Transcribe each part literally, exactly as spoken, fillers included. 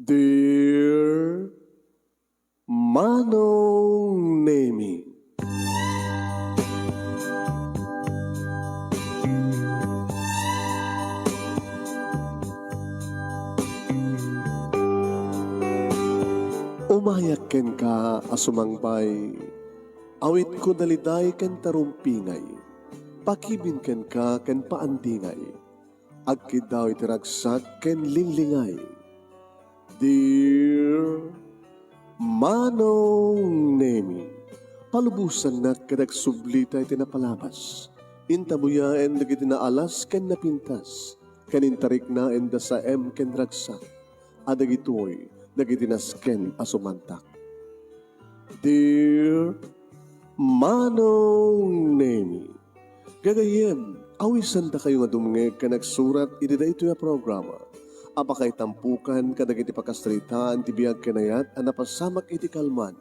Dear Manong Nemi. Umayak kenka a sumangpay, awitko daliday ken tarumpingay, pakibin kenka ken paandingay. Agkiddaw iti ragsak ken linglingay. Dear Manong Nemi, palubosannak ket agsublita iti napalabas. Intabuyaen dagiti naalas ken napintas, ken intariknaen da saem ken ragsak, a dagitoy dagiti nasken a sumantak. Dear Manong Nemi, gagayyem, awisandakayo nga dumngeg ken agsurat iti daytoy a programa a pakaitampokan kadagiti pakasaritaan ti biag ken ayat a napasamak iti kalman,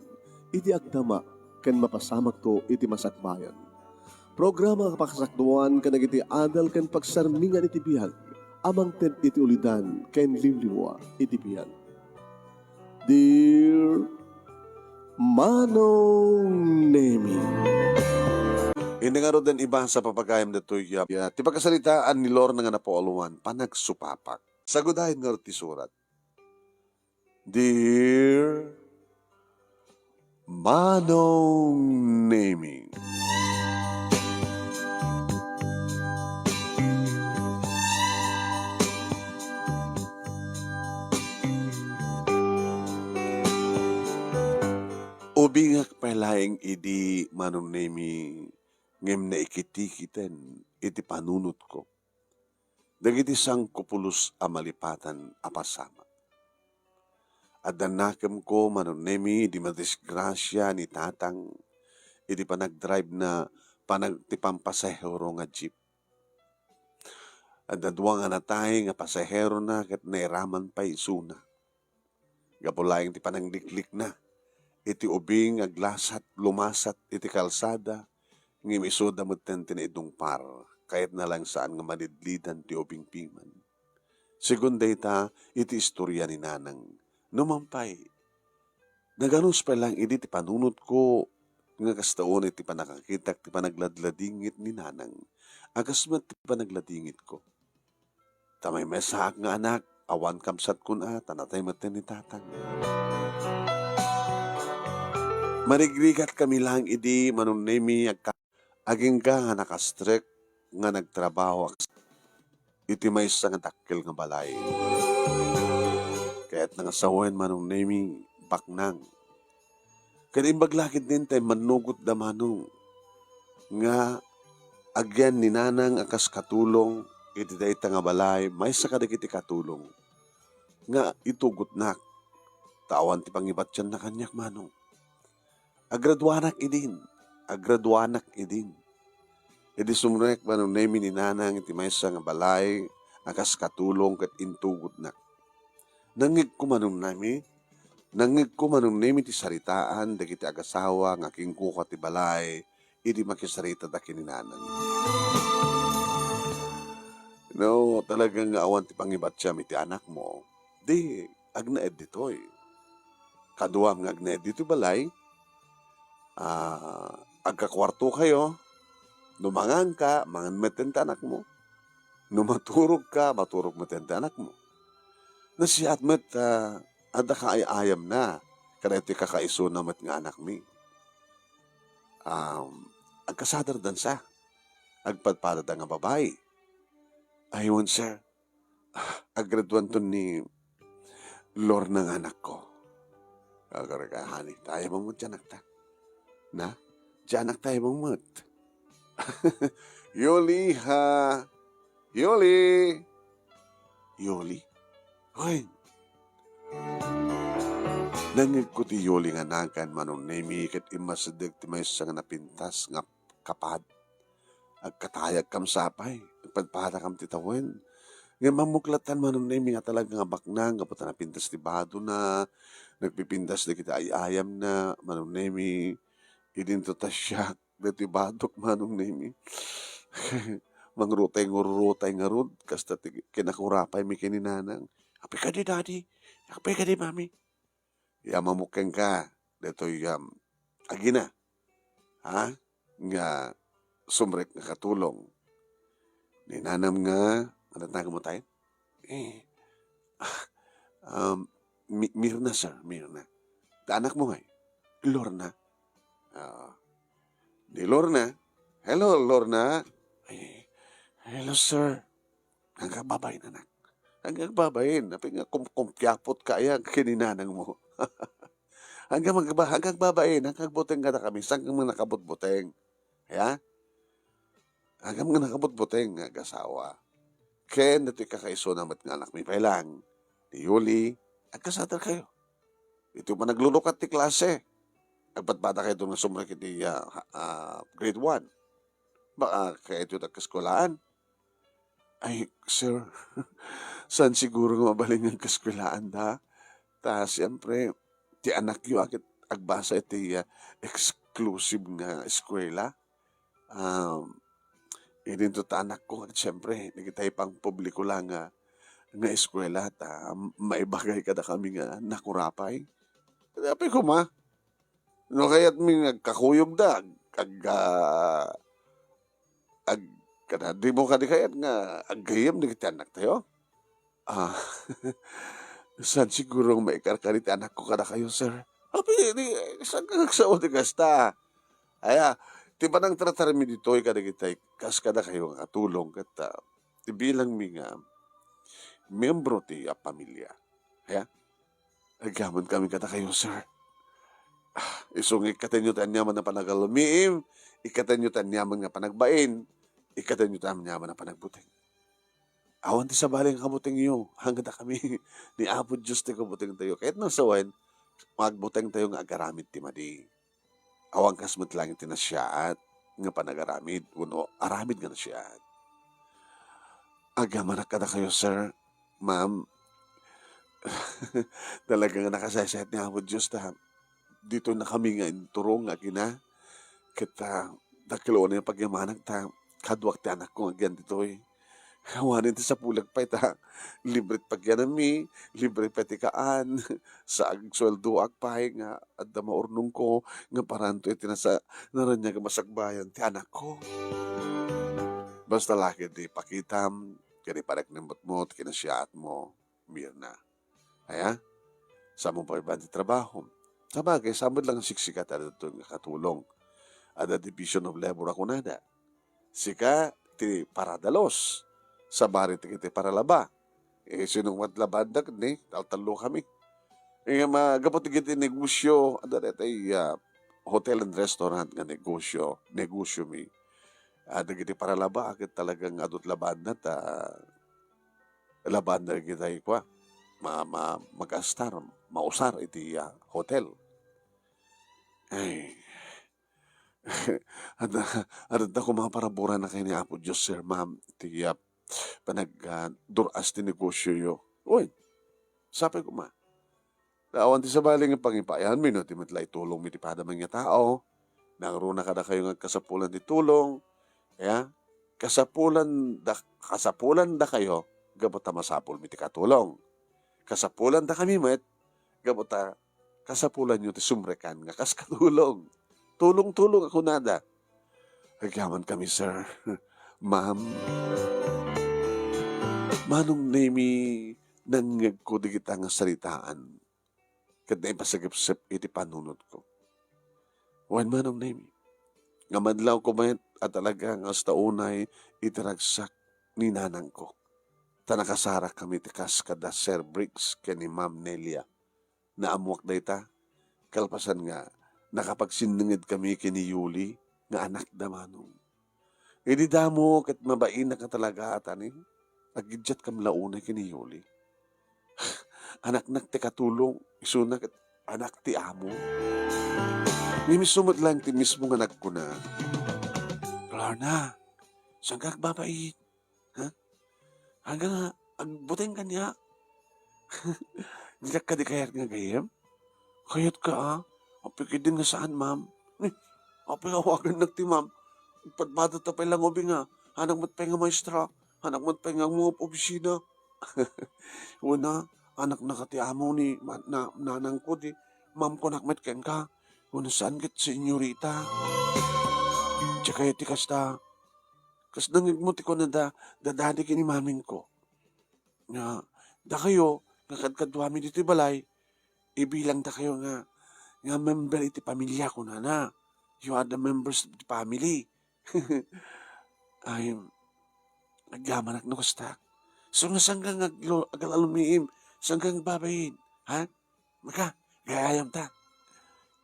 iti agdama, ken mapasamakto iti masakbayan. Programa a pakasakduan kadagiti adal ken pagsarmingan iti biag a mangted iti ulidan ken liwliwa iti biag. Dear Manong Nemi. Indi ngarud den ibasa, papagayam daytoy, ya, ya, ti pakasaritaan ni Lorna nga napauluan, panagsupapak. Sagudayen ngarud ti surat. Dear Manong Nemi. Ubingak pay laeng idi, Manong Nemi, ngem naikitikiten iti panunotko dagiti sangkopulos a malipatan a pasamak. Adda nakemko, Manong Nemi, idi madisgrasia ni Tatang idi panagdrive-na panag-, ti pampasahero nga jeep. Adda dua nga natay nga pasaherona ket nairaman pay isuna. Gapu laeng ti panangliklikna iti ubing, aglasat, lumasat iti kalsada, ngem isuda metten ti naidungpar, kayatna laeng saan nga malidlidan ti ubing piman. Segun dayta iti istoria ni Nanang. Nupay, naganus pay laeng idi ti panunotko nga kasta unay ti pannakakitak ti panagladladingit ni Nanang a kas met ti panagladingitko. Ta maymaysaak nga anak, awan kabsatkon a, ta natay metten ni Tatang. Marigrigatkami laeng idi, Manong Nemi, agka-, agingga nga nakastrek nga nagtrabaho iti maysa nga dakkel nga balay. Kayatna nga sawen, Manong Nemi, baknang. Ket imbag la ketdin ta immannugot da Manong nga agyan ni Nanang a kas katulong iti dayta nga balay, maysa kadagiti katulong nga itugotnak, ta awan ti pangibatianna kaniak, Manong. Agraduanak idin. Agraduanak idin. Idi sumrek, Manong Nemi, ni Nanang iti maysa nga balay a kas katulong ket intugotnak. Nangngegko, Manong Nemi, nangngegko, Manong Nemi, ti saritaan dagiti agasawa nga kinkuka ti balay idi makisaritada ken ni Nanang. No talaga nga awan ti pangibatiam iti anakmo, di agnaed ditoy. Kaduam nga agnaed ditoy balay, ah, agkakuartokayo. No manganka, mangan metten ti anakmo. No maturogka, maturog metten ti anakmo. Nasiat met, ah, adda kaay-ayamna kadaytoy kakaisuna met nga anakmi. Um, agkasadardansa. Agpadpadada nga babai. Ay, wen, sir. Agraduanton ni Lorna nga anakko. Agarga, honey, ta ayamem met ti anakta. Na? Ti anakta ayamem met. Yoli, ha? Yoli! Yoli? Hoy! Nangngegko ti Yoli nga nagan, Manong Nemi, ket immasideg ti maysa nga napintas nga kapad. Agkatayagkam sapay, agpadpadakam ti tawen. Ngem ammok latta, Manong Nemi, nga talaga nga baknang gapu ta napintas ti badona, nagpipintas dagiti ay-ayamna, Manong Nemi. Idinto ta siak dagiti badok, Manong Nemi. Mangrutay-ngurrutay ngarud, kasta ti kinakurapaymi ken ni Nanang. Apay kadi, Daddy? Apay kadi, Mami? Yaman mo kenka, detoy, um, agina, ha? Nga sumrek nga katulong. Ni nanam nga, ano tawag mo tayo? Eh, ah, um, Mi-, Mirna, sir, Mirna. Ta anak mo ngay? Lorna. Ah, ni Lorna. Hello, Lorna. Eh, hello, sir. Hanggang babaen, anak. Hanggang babaen. Apay nga kum-, kumpiapot ka aya ken ni nanang mo. Hanggang magba-, hanggang babaen, hanggang buteng kadakami, saan nga nakabutbuteng? Ya? Hanggang nga nakabutbuteng nga agasawa. Ken ditoy kakaisuna met nga anak mi pay lang, ni Yuli, agkasadakayo. Itoy panaglulukat ti klase. Agpadpada kayo doon nga sumrek iti, ah, ah, grade one. Baka kayo ito agkaskulaan. Ay, sir, saan siguro nga mabalin nga agkaskulaan da? Ta, siyempre, ti anakyo a ket agbasa iti, ah, exclusive nga eskwela. Um, idinto ta anakko, ket siyempre, dagiti pangpubliko la nga, nga eskwela, ta maibagay kadakami nga nakurapay. Ket apay koma, no kayatmi nga agkakuyogda, ag-, ag-, ah, ag-, kada, dimo kadi kayat nga aggayyem dagiti anaktayo? Ah, saan siguro nga maikarkari ti anakko kadakayo, sir? Apay, di, saan ka agsao ti kasta? Aya, ti panangtratarmi ditoy kadagiti kas kadakayo nga katulong ket, ah, ti bilangmi nga miyembro ti, ah, pamilya. Aya, agyamankami kadakayo, sir. Ah, isu nga ikkatenyo ti aniaman a panagalmiim, ikkatenyo ti aniaman nga panagbain, ikkatenyo ti aniaman a panagbuteng. Awan ti sabali nga kabutengyo, haan kadakami. Ni Apo Dios ti kabutengtayo. Ket no sawen, magbutengtayo nga agaramid ti madi. Awan kas met laeng ti nasiaat nga panagaramid, wenno aramid nga nasiaat. Agyamanak kadakayo, sir, ma'am. Talaga nga nakasaysayat ni Apo Dios ta ditoy na kami nga inturong nga agina. Ket, ah, dakkel unay a pagyamanak ta kaduak ti anakko nga agyan ditoy. Awanen ti sapulek pay ta libre ti pagyananmi, libre pay ti kaan, sa agsueldoak pay nga adda maurnongko nga paranto iti nasa-, naraniag a masakbayan ti anakko. Basta la ket ipakitam ken ipaneknembutmo ti kinasiaatmo, Mirna. Aya? Saan mo pay ban ti trabaho? Sabagay, saan met lang siksika ti adda ditoy nga katulong. Adda division of labor a kunada. Sika ti paradalos. Sabari ti, ti paralaba. Eh, sino met labanda ket ni? Taltallo kami. Eh, ma-, gapu ti negosyo, adda daytoy, ah, hotel and restaurant nga negosyo, negosyomi. Ah, dagiti paralaba, ket talagang adut labanda ta labanda dagiti kua, ma-, ma-, magastar, mausar iti, ah, hotel. Ay. Adda, adda koma paraburana ken ni Apo Dios, sir, ma'am, ti, ah, panag-, ah, dur-as ti negosyoyo. Uy, sapay koma. Awan ti sabali nga pangipaayanmi no di met la itulongmi ti padami nga tao. Nangruna kadakayo nga kasapulan ti tulong. Ya? Kasapulan da, kasapulan dakayo gapu ta masapulmi ti katulong. Kasapulan dakami met gapu ta kasapulanyo ti sumrekan nga kas katulong. Tulong-tulong a kunada. Agyamankami, sir. Ma'am. Manong Nemi, nangngegko dagita nga saritaan ket naipasagepsep iti panunotko. Wen, Manong Nemi, nga madlawko met a talaga nga kasta unay iti ragsak ni nanangko. Ta nakasarakkami ti kas kada Sir Briggs ken ni Ma'am Nelia. Naammoak dayta, kalpasan nga nakapagsindengedkami ken ni Yuli nga anakda, Manong. Idi damo ket mabainak nga talaga a tanem, agidiatkami la unay ken ni Yuli. Anaknak ti katulong, isuna ket anak ti amo. Ngem isu met laeng ti mismo nga nagkuna, "Lorna, saan ka agbabain? Ha? Ania nga agbuteng kaniak? Diak kadi kayat nga gayyem?" "Kayatka a. Apay ketdin nga saan, ma'am?" "Ni, apay awagannak ti ma'am? Padpadata pay la nga ubing a. Haanak met pay nga maestra. Haanak met pay nga agmamano iti opisina." "Wen a, anaknaka ti amo ni ma-, na-, nanangko, ti ma'am ko nak met kenka. Wenno saan ket senyorita. Diak kayat ti kasta. Kas nangngegmo ti kunada da daddy ken ni mamingko. Nga, dakayo, nga kadkaduami ditoy balay, ibilangdakayo nga, nga member iti pamilya, kunana. You are the members of the family. Ay, agyamanak no kasta. So, nga saan ka nga aglo-, agalalumiim? Saan ka nga agbabain? Ha? Maka, gayayam ta.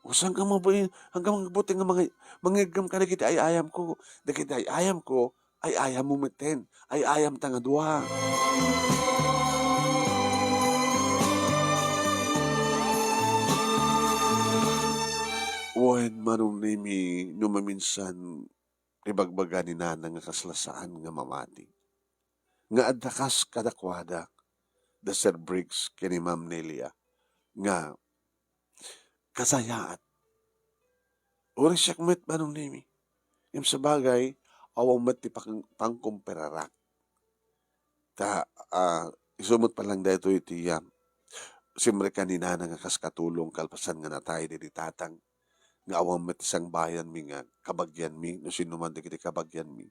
O saan ka mabuin, hanggang mabuti nga mangi-, mangiggam ka dagiti ay-ayam ko. Dagiti ay-ayam ko, ay-ayam mo metten. Ay-ayam ta nga dua. Wen, Manong Nemi, no maminsan, ibagbaga ni Nanang nga kasla saan nga mamati. Nga adda kas kadakuada, da Sir Briggs ken ni Ma'am Nelia, nga kasayaat. Uray siak met, Manong Nemi. Ngem sabagay, awan met ti pang-, pangkumpararak. Ta, ah, isu met pay lang daytoy ti, ah, simrek ni Nanang nga kas katulong kalpasan nga natay daydi tatang, nga awan met ti sangbayanmi nga kabagianmi, no sino man dagiti kabagianmi.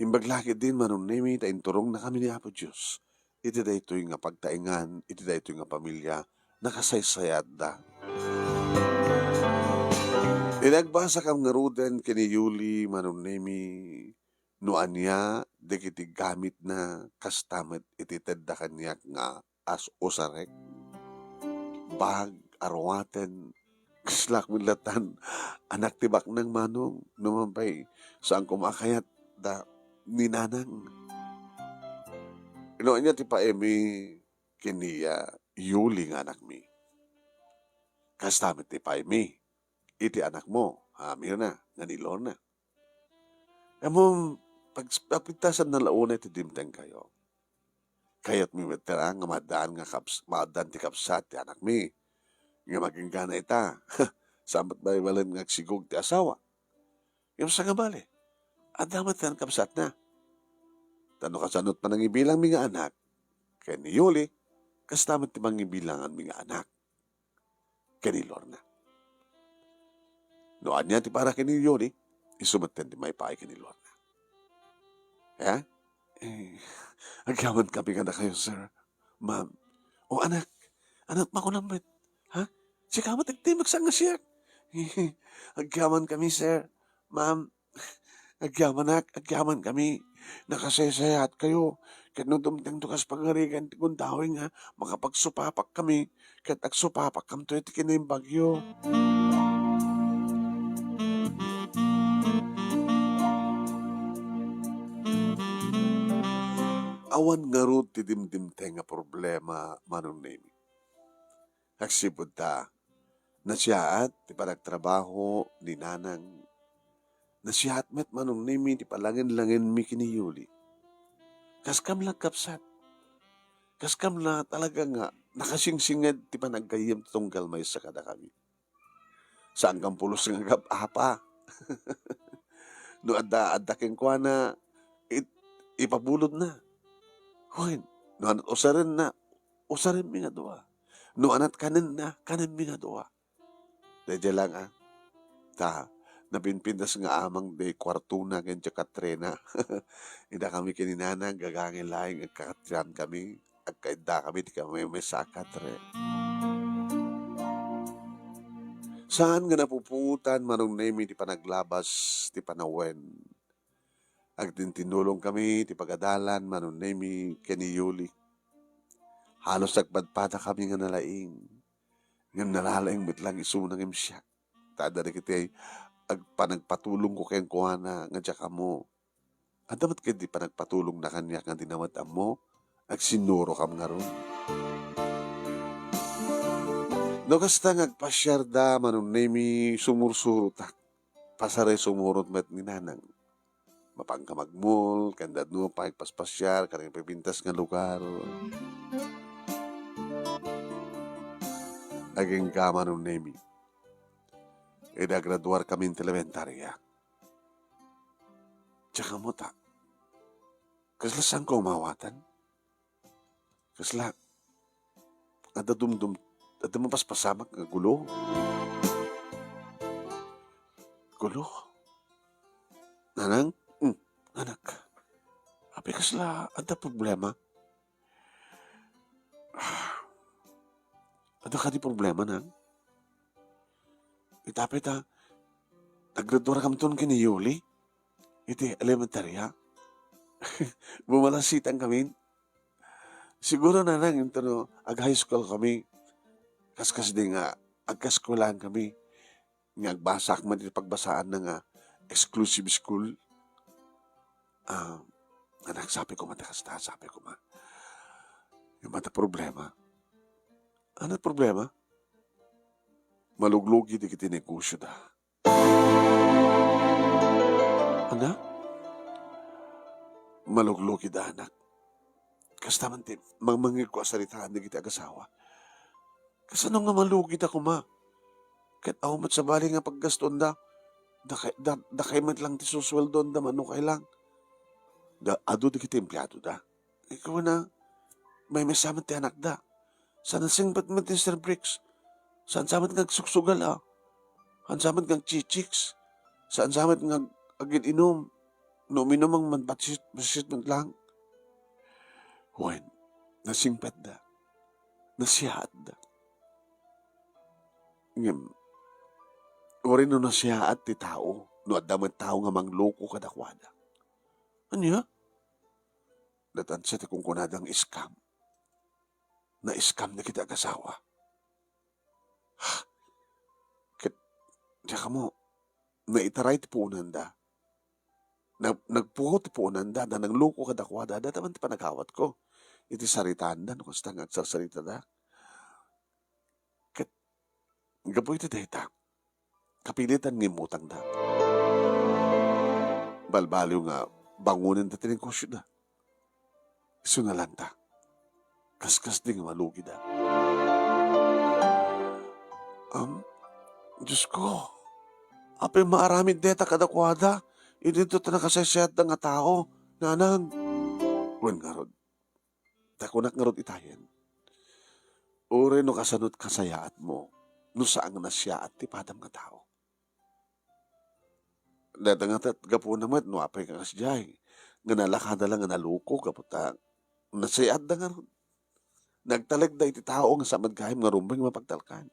Imbag la ketdin, Manong Nemi, ta inturongnakami ni Apo Dios iti daytoy nga pagtaengan, iti daytoy nga pamilya, nakasaysayaatda. Idi agbasakam ngaruden ken ni Yuli, Manong Nemi, no ania dagiti gamitna, kasta met iti tedda kaniak nga as-usarek, bag, aruaten, kaslak met latan, anak ti baknang, Manong, no man pay, saan koma a kayat da ni Nanang. No ania ti paaymi ken ni, ah, Yuli nga anakmi. Kasta met ti paaymi iti anakmo, ah, Mirna, nga ni Lorna. Ammom, pag-, pagpintasan na la unay ti dimtengkayo. Kayatmi met nga maaddaan nga kabs-, maaddaan ti kabsat ti anakmi. Nga maginggana ita. Saan met balibali nga agsigog ti asawa. Ngem saan nga bale, adda met ti kabsatna. Ta no kasano ti panangibilangmi nga anak, ken ni Yuli, kasta met ti pangibilanganmi nga anak ken ni Lorna. No ania ti para ken ni Yuli, isu met ti maipaay ken ni Lorna. Ha? Eh, agyamankami kadakayo, sir. Ma'am. O, anak, anak, makunam met. Ha? Sika met agtimek saan nga siak. Agyamankami, sir. Ma'am, agyamanak, agyamankami. Nakasaysayaatkayo. Ket no dumtengto kas pagarigan ti gundaway nga makapagsupapakkami, ket agsupapakkamto iti kinaimbagyo. Awan ngarud ti dimdimteng a problema, Manong Nemi. Agsipud ta, nasiaat ti panagtrabaho ni Nanang. Nasiaat met, Manong Nemi, ti palangen-langenmi ken ni Yuli. Kaskam la, kabsat. Kaskam la talaga nga nakasingsinged ti panaggayyem ti tunggal maysa kadakami. Saan kan pulos nga agap-apa. No adda, adda kenkuana, it-, ipabulodna. Wen, no anat usarenna, usarenmi nga dua. No anat kanenna, kanenmi nga dua. Daydiay lang, ah. Ta, napinpintas nga amang ti kuartona ken ti katrena. Idakami ken ni Nanang, gagangay laeng agkakatriankami, agkaiddakami ti kamaymay-maysa a katre. Saan nga napupuotan, Manong Nemi, ti panaglabas ti panawen. Agtintinnulongkami ti pagadalan, Manong Nemi, ken ni Yuli. Halos agpadpadakami nga nalaing. Ngem nalalaing met lang isuna ngem siak. Ta adda dagiti agpanagpatulongko kenkuana nga diak ammo. Adda met ketdi panagpatulongna kaniak nga dina met ammo. Agsinnurokam ngarud. No kasta nga agpasiarda, Manong Nemi, sumursurotak. Pasaray sumurot met ni Nanang. Mapanka magmol, ken da no pay agpaspasiar kadagiti pipintas nga lugar. Agingga, Manong Nemi. Idi agraduarkami ti elementaria. Diak ammo ta, kasla saanko umawatan? Kasla, Adda dumdum, adda mapaspasamak nga gulo. Gulo? Nanang? Hmm, anak. Apay kasla adda problema? Adda kadi problema, nang? Ita pay ta, naggraduar kamton ken ni Yuli iti elementarya. Bumalasitan kami. Siguro, nanang, intono ag-high school kami, kaskasdi nga agkaeskuelaan kami, nga agbasaak met iti pagbasaanna nga exclusive school. Ah, anak, sabi ko man, kasta, sabi ko man. Yung mata problema. Ano problema? Maluglugi dagiti negosyo da. Anak? Maluglugi da, anak. Kasta man ti mangmangngegko a saritaan dagiti agasawa. Kasano nga malugida koma? Ket awan met sabali nga paggastuenda. Dakay, da-, dakay met lang ti susueldoanda, mano kay lang. Da, adu dagiti empleadoda. Ikaw na, maymaysa met ti anakda. Saan a singpet met ni Sir Bricks. Saan sa met nga agsugsugal, a. Saan sa met nga agchichiks. Saan sa met nga ag-, agin-inum. No uminum man, basit, basit met lang. Wen, nasingpetda. Nasiaatda. Ngem, uray no nasiaat ti tao, no adda met tao nga mangloko kadakuada. Ania? Natansa ti kunkunadang scam. Na-scam dagiti agasawa. Ket, diak ammo, naitaray ti puonanda. Na-, nagpukaw ti puonanda, da nangloko kadakuada, dayta man ti panagawatko. Iti saritaanda, no kasta nga agsarsaritada. Ket, gapu iti dayta, kapilitan nga immutangda. Balbaliw nga bangonenda ti negosyoda. Isu na lanta. Kaskasdi nga malugida. Am, Diyos ko, apay maaramid dayta kadakuada, idinto ta nakasaysayaatda nga tao, nanang. Wen ngarud, ta kunak ngarud itayen, uray no kasano't kasayaatmo, no saan nga nasiaat ti padam nga tao. Dayta ngarud gapuna met no apay nga kasdiay, nga nalakada la nga naloko gapu ta nasayaatda ngarud. Nagtalekda iti tao nga saan met gayam nga rumbeng mapagtalkan.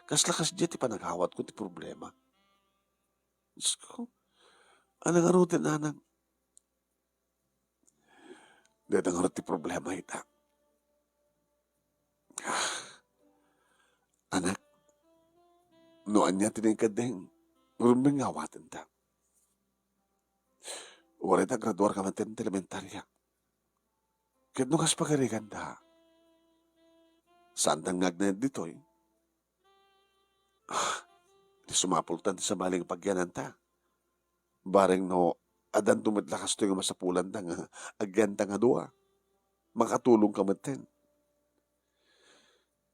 Kasla kasdiay ti panagawatko ti problema. Diyos ko, ano nga rutin, nanang? Dayta ngarud ti problema ita. Anak, no ania ti nainkadeng, rumbeng nga awatenta. Uray ta graduar ka met ti elementarya. Ket no kas pagariganda, saandan nga agnaed ditoy. Ah, di sumapultan ti sabali nga pagyananta. Bareng no, addanto met la kastoy nga masapulanda nga agyanta nga dua. Makatulongka metten.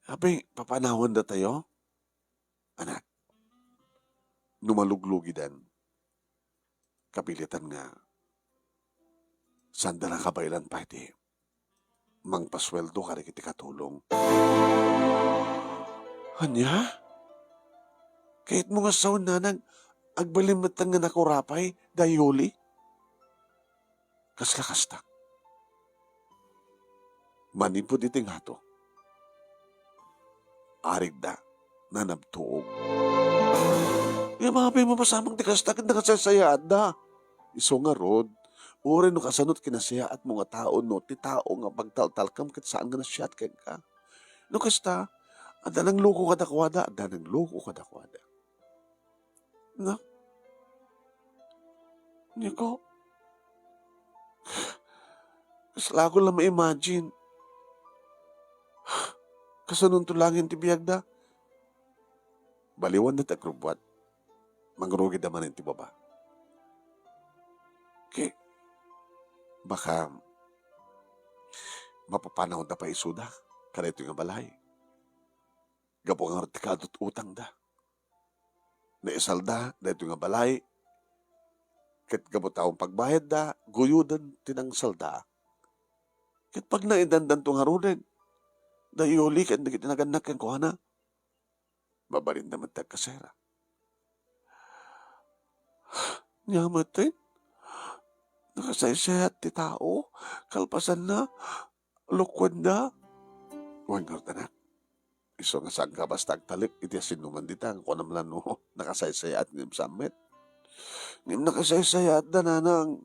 Apay, papanawendatayo? Anak, no maluglugidan, kapilitan nga saanda la kabaelan pay ti mangpasueldo kadagiti katulong. Ania? Kayatmo nga sawen, nanang, agbalin met nga nakurapay da Yuli? Kasla kasta. Manipud iti ngato, arigda, nanabtuog. Ngem apay mapasamak ti kasta ket nakasaysayaatda? Isu ngarud, uray no kasano't kinasayaatmo nga tao, no ti tao nga pagtaltalkam ket saan nga nasiaat kenka. No kasta, adda nangloko kadakuada, adda nangloko kadakuada. Na? Niko, kaslako la ma-imagine. Kasanonto laeng ti biagda? Baliwanda ti agrubbuat. Mangrugida manen ti baba. Ki, baka mapapanawda pay isuda kadaytoy nga balay. Gapu ngarud ti kaadut-utangda. Naisalda daytoy nga balay, ket gapu ta awan pagbayadda, guyoden ti nangsalda. Ket pagnaedandanto ngaruden, da Yoli ken dagiti nagannak kenkuana. Mabalinda met ti agkasera. Nia metten, nakasaysayat ti tao, kalpasanna, lukuenda. Wen ngarud, anak, isu nga saanka basta agtalek iti asinnuman dita, nga kunam la no nakasaysayaat ngem saan met. Ngem nakasaysayaatda, nanang.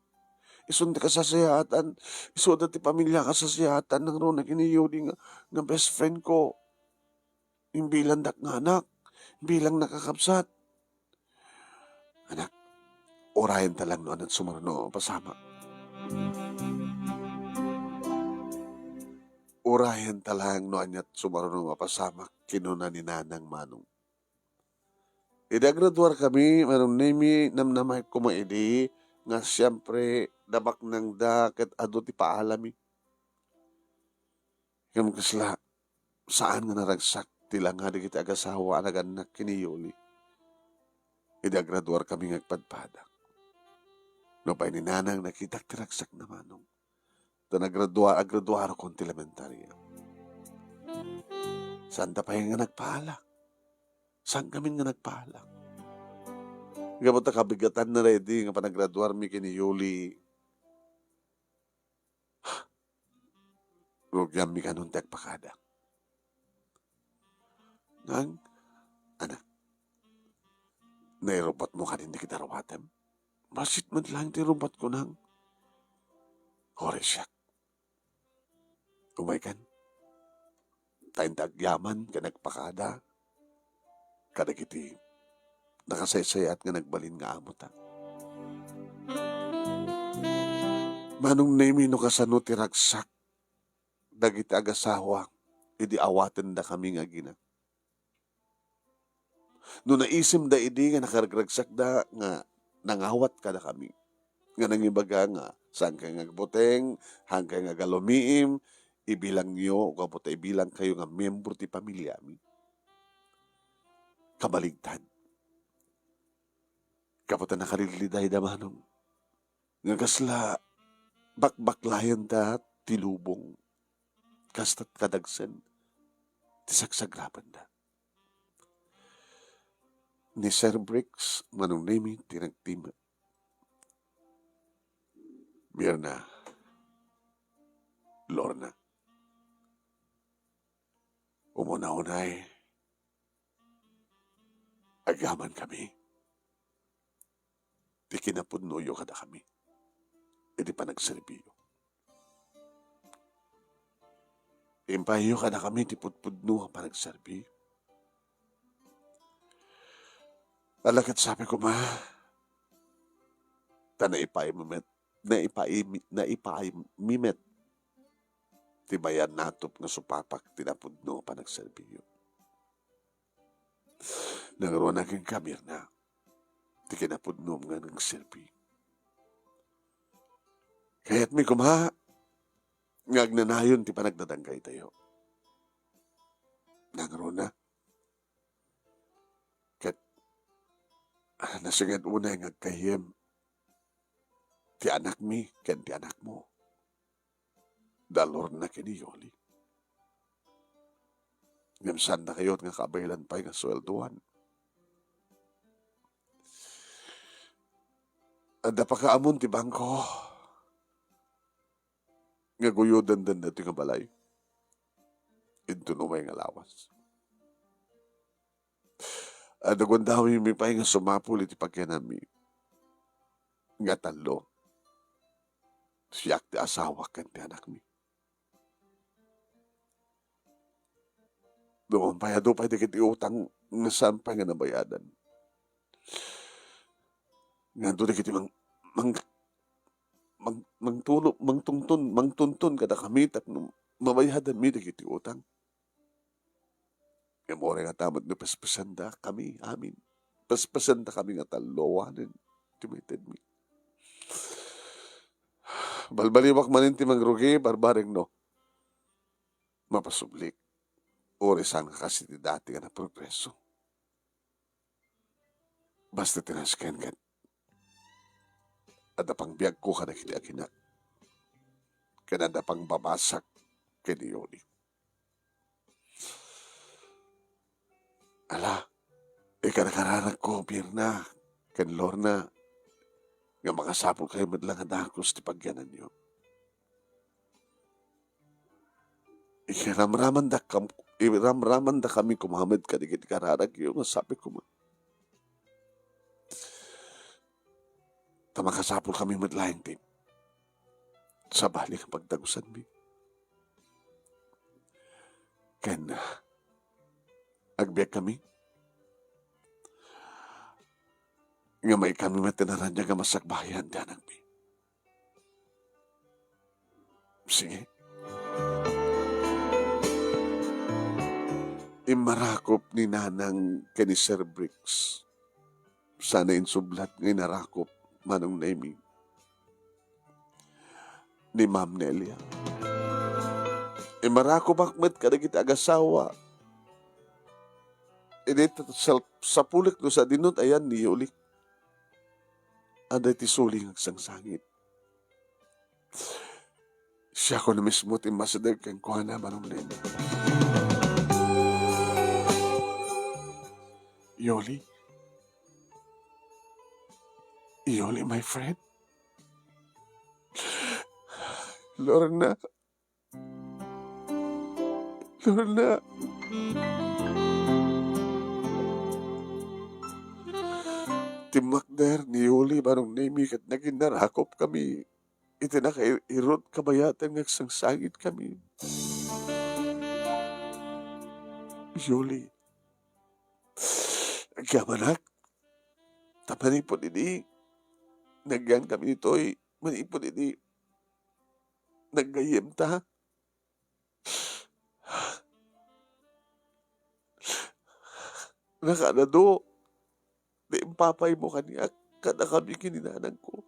Isun ti kasaysayaatan, isuda ti pamilia kasaysayaatan, nangruna ken ni Yoli nga, nga best friend ko. Imbilangdak nga anak, imbilangnak a kabsat. Anak, urayenta lang no aniat sumaruno a mapasamak. Urayenta lang no aniat sumaruno a mapasamak, kinuna ni Nanang Manong. Idi agraduarkami, Manong Nemi, namnamaek koma idi nga siempre, nabaknangda ket adu ti paalami. Ngem kasla, saan nga naragsak ti langa dagiti agasawa a nagannak ken ni Yoli. Idi agraduarkami nga agpadpada. Nupay ni Nanang, nakitak ti ragsakna, Manong. Ta nagradua-, agraduarkon ti elementaria. Saanta pay nga nagpaala. Saankamin nga nagpaala. Gapu ta kabigatanna daydi nga panagraduarmi ken ni Yoli. Rugianmi kanon ti agpakada. Nang, anak, nairubbatmo kadin dagiti aruatem? Bassit met laeng ti irubbatko, nang. Uray siak. Umaykan. Ta inta agyaman ken agpakada kadagiti nakasaysayaat nga nagbalin nga amota. Manong Nemi, no kasano ti ragsak dagiti agasawa idi awatendakami nga agina? No naisemda idi nga nakaragragsakda nga nangawat kadakami, nga nangibaga nga, "Saankayo nga agbuteng, haankayo nga agalumiim, ibilangyo, gapu ta ibilangkayo nga miyembro ti pamiliami." Kabaligtad. Gapu ta nakalidlidayda, Manong, nga kasla bakbaklayenda ti lubong, kasta kadagsen ti sagsagrapenda. Ni Sir Briggs, Manong Nemi, ti nagtimek. Mirna, Lorna, umuna unay, agyamankami ti kinapudnoyo kadakami iti panagserbiyo. Impaayyo kadakami ti pudpudno a panagserbi. Ala ket sapay koma, ta naipaay met, naipaay, naipaaymi met ti bayar natop nga supapak ti napudno a panagserbiyo. Nangruna kenka, Mirna, ti kinapudnom nga nagserbi. Kayatmi koma nga agnanayon ti panagdadanggaitayo. Nangruna. Ket, ah, nasinged unay nga aggayyem ti anakmi ken ti anakmo. Da Lorna ken ni Yoli. Ngem saandakayo nga kaabailan pay nga sueldoan. Adda pakaamon ti bangko nga guyodenden daytoy nga balay. Inton umay nga lawas. Adda gundawaymi pay nga sumapul iti pagyanami nga tallo. Siak ti asawa ken ti anakmi. Duman pay, adu pay dagiti utang nga saan pay nga nabayadan. Nga adu dagiti mang-, mang-, mang-, mangtulo-, mangtungton, mangtunton kadakami tapno mabayadanmi dagiti utang. Ngem uray ngata met no pespesendakami amin. Pespesendakami nga tallo awanen ti maitedmi. Balbaliwak manen ti mangrugi, barbareng no. Mapasublik. Uray saan nga kas iti dati nga naprogreso. Basta ti nasken ket adda pangbiagko kadagiti aginak. Ken adda pangbabasak ken ni Yoli. Ala, ikanakararagko, Mirna, ken Lorna, nga makasapulkayo met la nga dagus ti pagyananyo. Iramramanda kam-, iramramanda kami koma met kadagiti kararagyo nga sabi koma, ta makasapul kami met laeng ti sabali nga pagdagusanmi. Ken, ah, agbiag kami nga maikami met ti naraniag nga masakbayan ti anakmi. Sige. Immarakop ni Nanang ken ni Sir Briggs. Sana insublat nga inarakop, Manong Nemi, ni Ma'am Nelia. Immarakop met kadagiti agasawa. Idi ta-, sal-, sapulek no sadino ti ayan ni Yoli. Adda iti suli nga agsangsangit. Siak no mismo ti immasideg kenkuana, Manong Nemi. Yoli? Yoli, my friend? Lorna. Lorna. Timmakder ni Yoli, Manong Nemi, ket naginarakop kami iti nakairot kabayatan nga agsangsangit kami. Yoli, agyamanak, ta manipud idi nagyan kami ditoy, manipud idi naggayyemta, nakaadado ti impapaymo kaniak kadakami ken ni nanangko.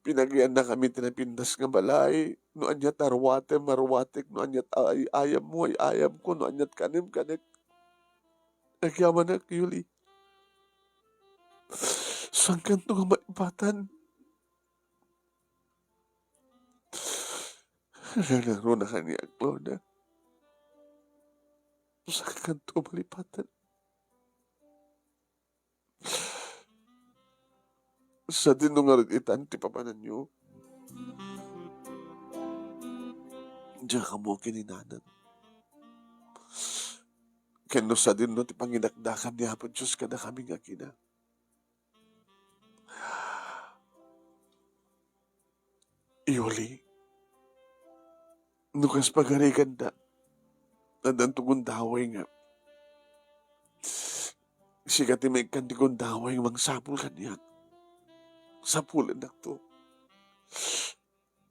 Pinagyannakami ti napintas nga balay, no ania ti aruatem, aruatek, no ania ti ay-, ayammo, ay-ayamko, no ania ti kanem, kanek. Agyamanak, Yoli. Saankanto nga malipatan? Nangruna kaniak, Lorna. Saankanto malipatan? Sadino ngarud itan ti papananyo? Diak ammo ken ni nanang. Ken no sadino ti panginakdakan ni Apo Dios kadakami nga agina. Yoli, no kas pagariganda, addanto gundaway nga sika ti maikkan ti gundaway nga mangsapul kaniak. Sapulennakto.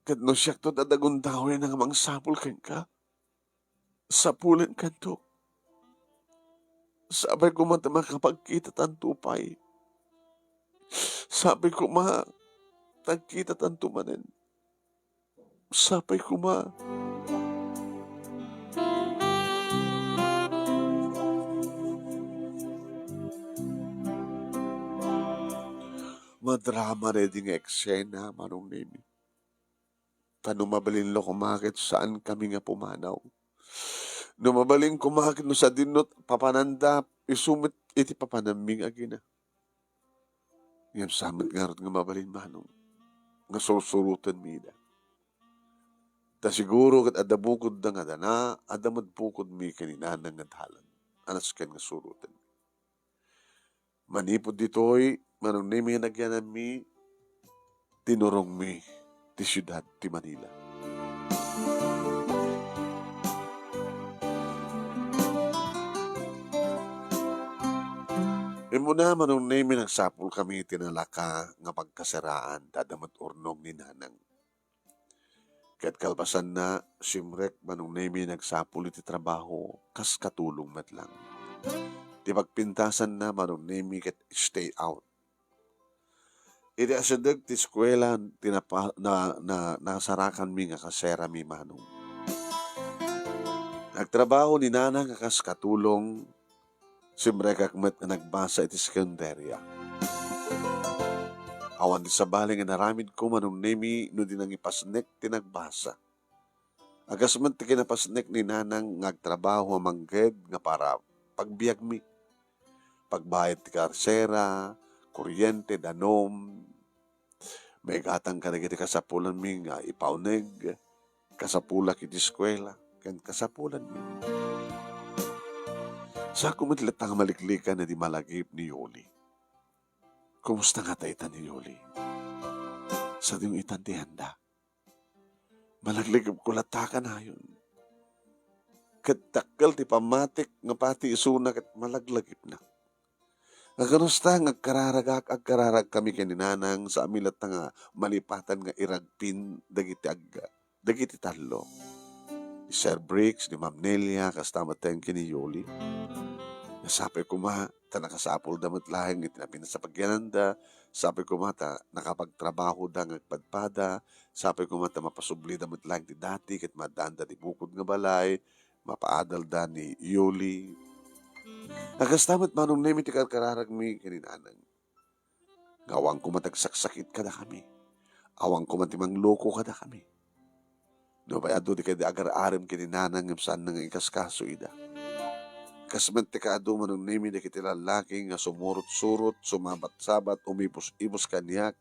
Ket no siakto ti adda gundaway nga mangsapul kenka, sapulenkanto. Sapay koma ta makapagkitatanto pay. Sapay koma ta agkitatanto manen. Sapay koma. Madrama daydi nga eksena, Manong Nemi. Ta no mabalinlo koma ket saankami nga pumanaw. No mabalin koma ket no sadino papananda, isu met iti papananmi nga agina. Ngem saan met ngarud nga mabalin, Manong, nga sursurotenmi ida. Ta siguro ket adda bukodda nga dana, adda met bukodmi ken ni nanang nga dalan a nasken nga surotenmi. Manipud ditoy, Manong Nemi, nga nagyananmi, tinurongmi ti siudad ti Manila. Immuna, Manong Nemi, nagsapulkami iti nalaka nga pagkaseraan, ta adda met urnong ni nanang. Ket kalpasanna, simrek, Manong Nemi, nagsapul iti trabaho kas katulong met lang. Ti pagpintasanna, Manong Nemi, ket stay out. Iti asideg ti eskuela, ti napa-, na, na, nasarakanmi nga kaserami, Manong. Nagtrabaho ni Nana nga kas katulong, simrekak met nga nagbasa iti sekundaria. Awan ti sabali nga inaramidko, Manong Nemi, no di nangipasnek ti nagbasa. A kas met ti kinapasnek ni Nanang nga agtrabaho a mangged nga para pagbiagmi. Pagbayad ti karsera, kuryente, danum. Maigatang kadagiti kasapulanmi nga ipauneg, kasapulak iti eskuela, ken kasapulanmi. Saanko met latta nga maliklikan idi malagip ni Yoli. Kumusta ngata itan ni Yoli? Sadino itan ti handa? Malaglikipko latta kanayon. Ket dakkel ti pammatik nga pati isuna ket malaglagipna. Nga kasta nga agkararagak, agkararagkami ken ni Nanang, saanmi latta nga malipatan nga iragpin dagiti ag-, dagiti tallo. Ni Sir Briggs, ni Ma'am Nelia, kasta met ken ni Yoli. Nga sapay koma, ta nakasapulda met laeng iti napintas a pagyananda, sapay koma ta nakapagtrabahoda nga agpadpada, sapay koma ta mapasublida met laeng ti dati ket maaddaanda ti bukod nga balay, mapaadalda ni Yoli. Nga kasta met Manong Nemi ti karkararagmi ken ni Nanang. Nga awan koma ti agsaksakit kadakami. Awan koma ti mangloko kadakami. Nupay adu ti kadi agar-arem ken ni Nanang ngem saanna nga ikaskaso ida. Kas met ti kaadu Manong Nemi dagiti lallaki nga sumurot-surot, sumabat-sabat, umibus-ibus kaniak,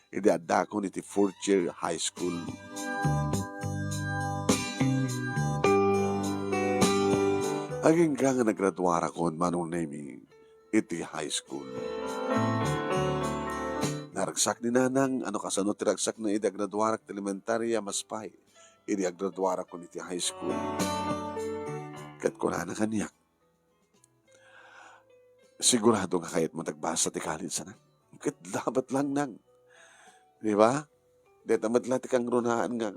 idi addakon iti fourth year high school. Agingga nga nagraduarakon Manong Nemi iti high school. Naragsak ni Nanang, ano kasano ti ragsakna idi agraduarak ti elementaria, mas pay idi agraduarakon iti high school. Ket kunana kaniak, "Sigurado nga kayatmo ti agbasa ti college, anak? Ket labat lang, Nang. Di ba? Dayta met la ti kangrunaan nga,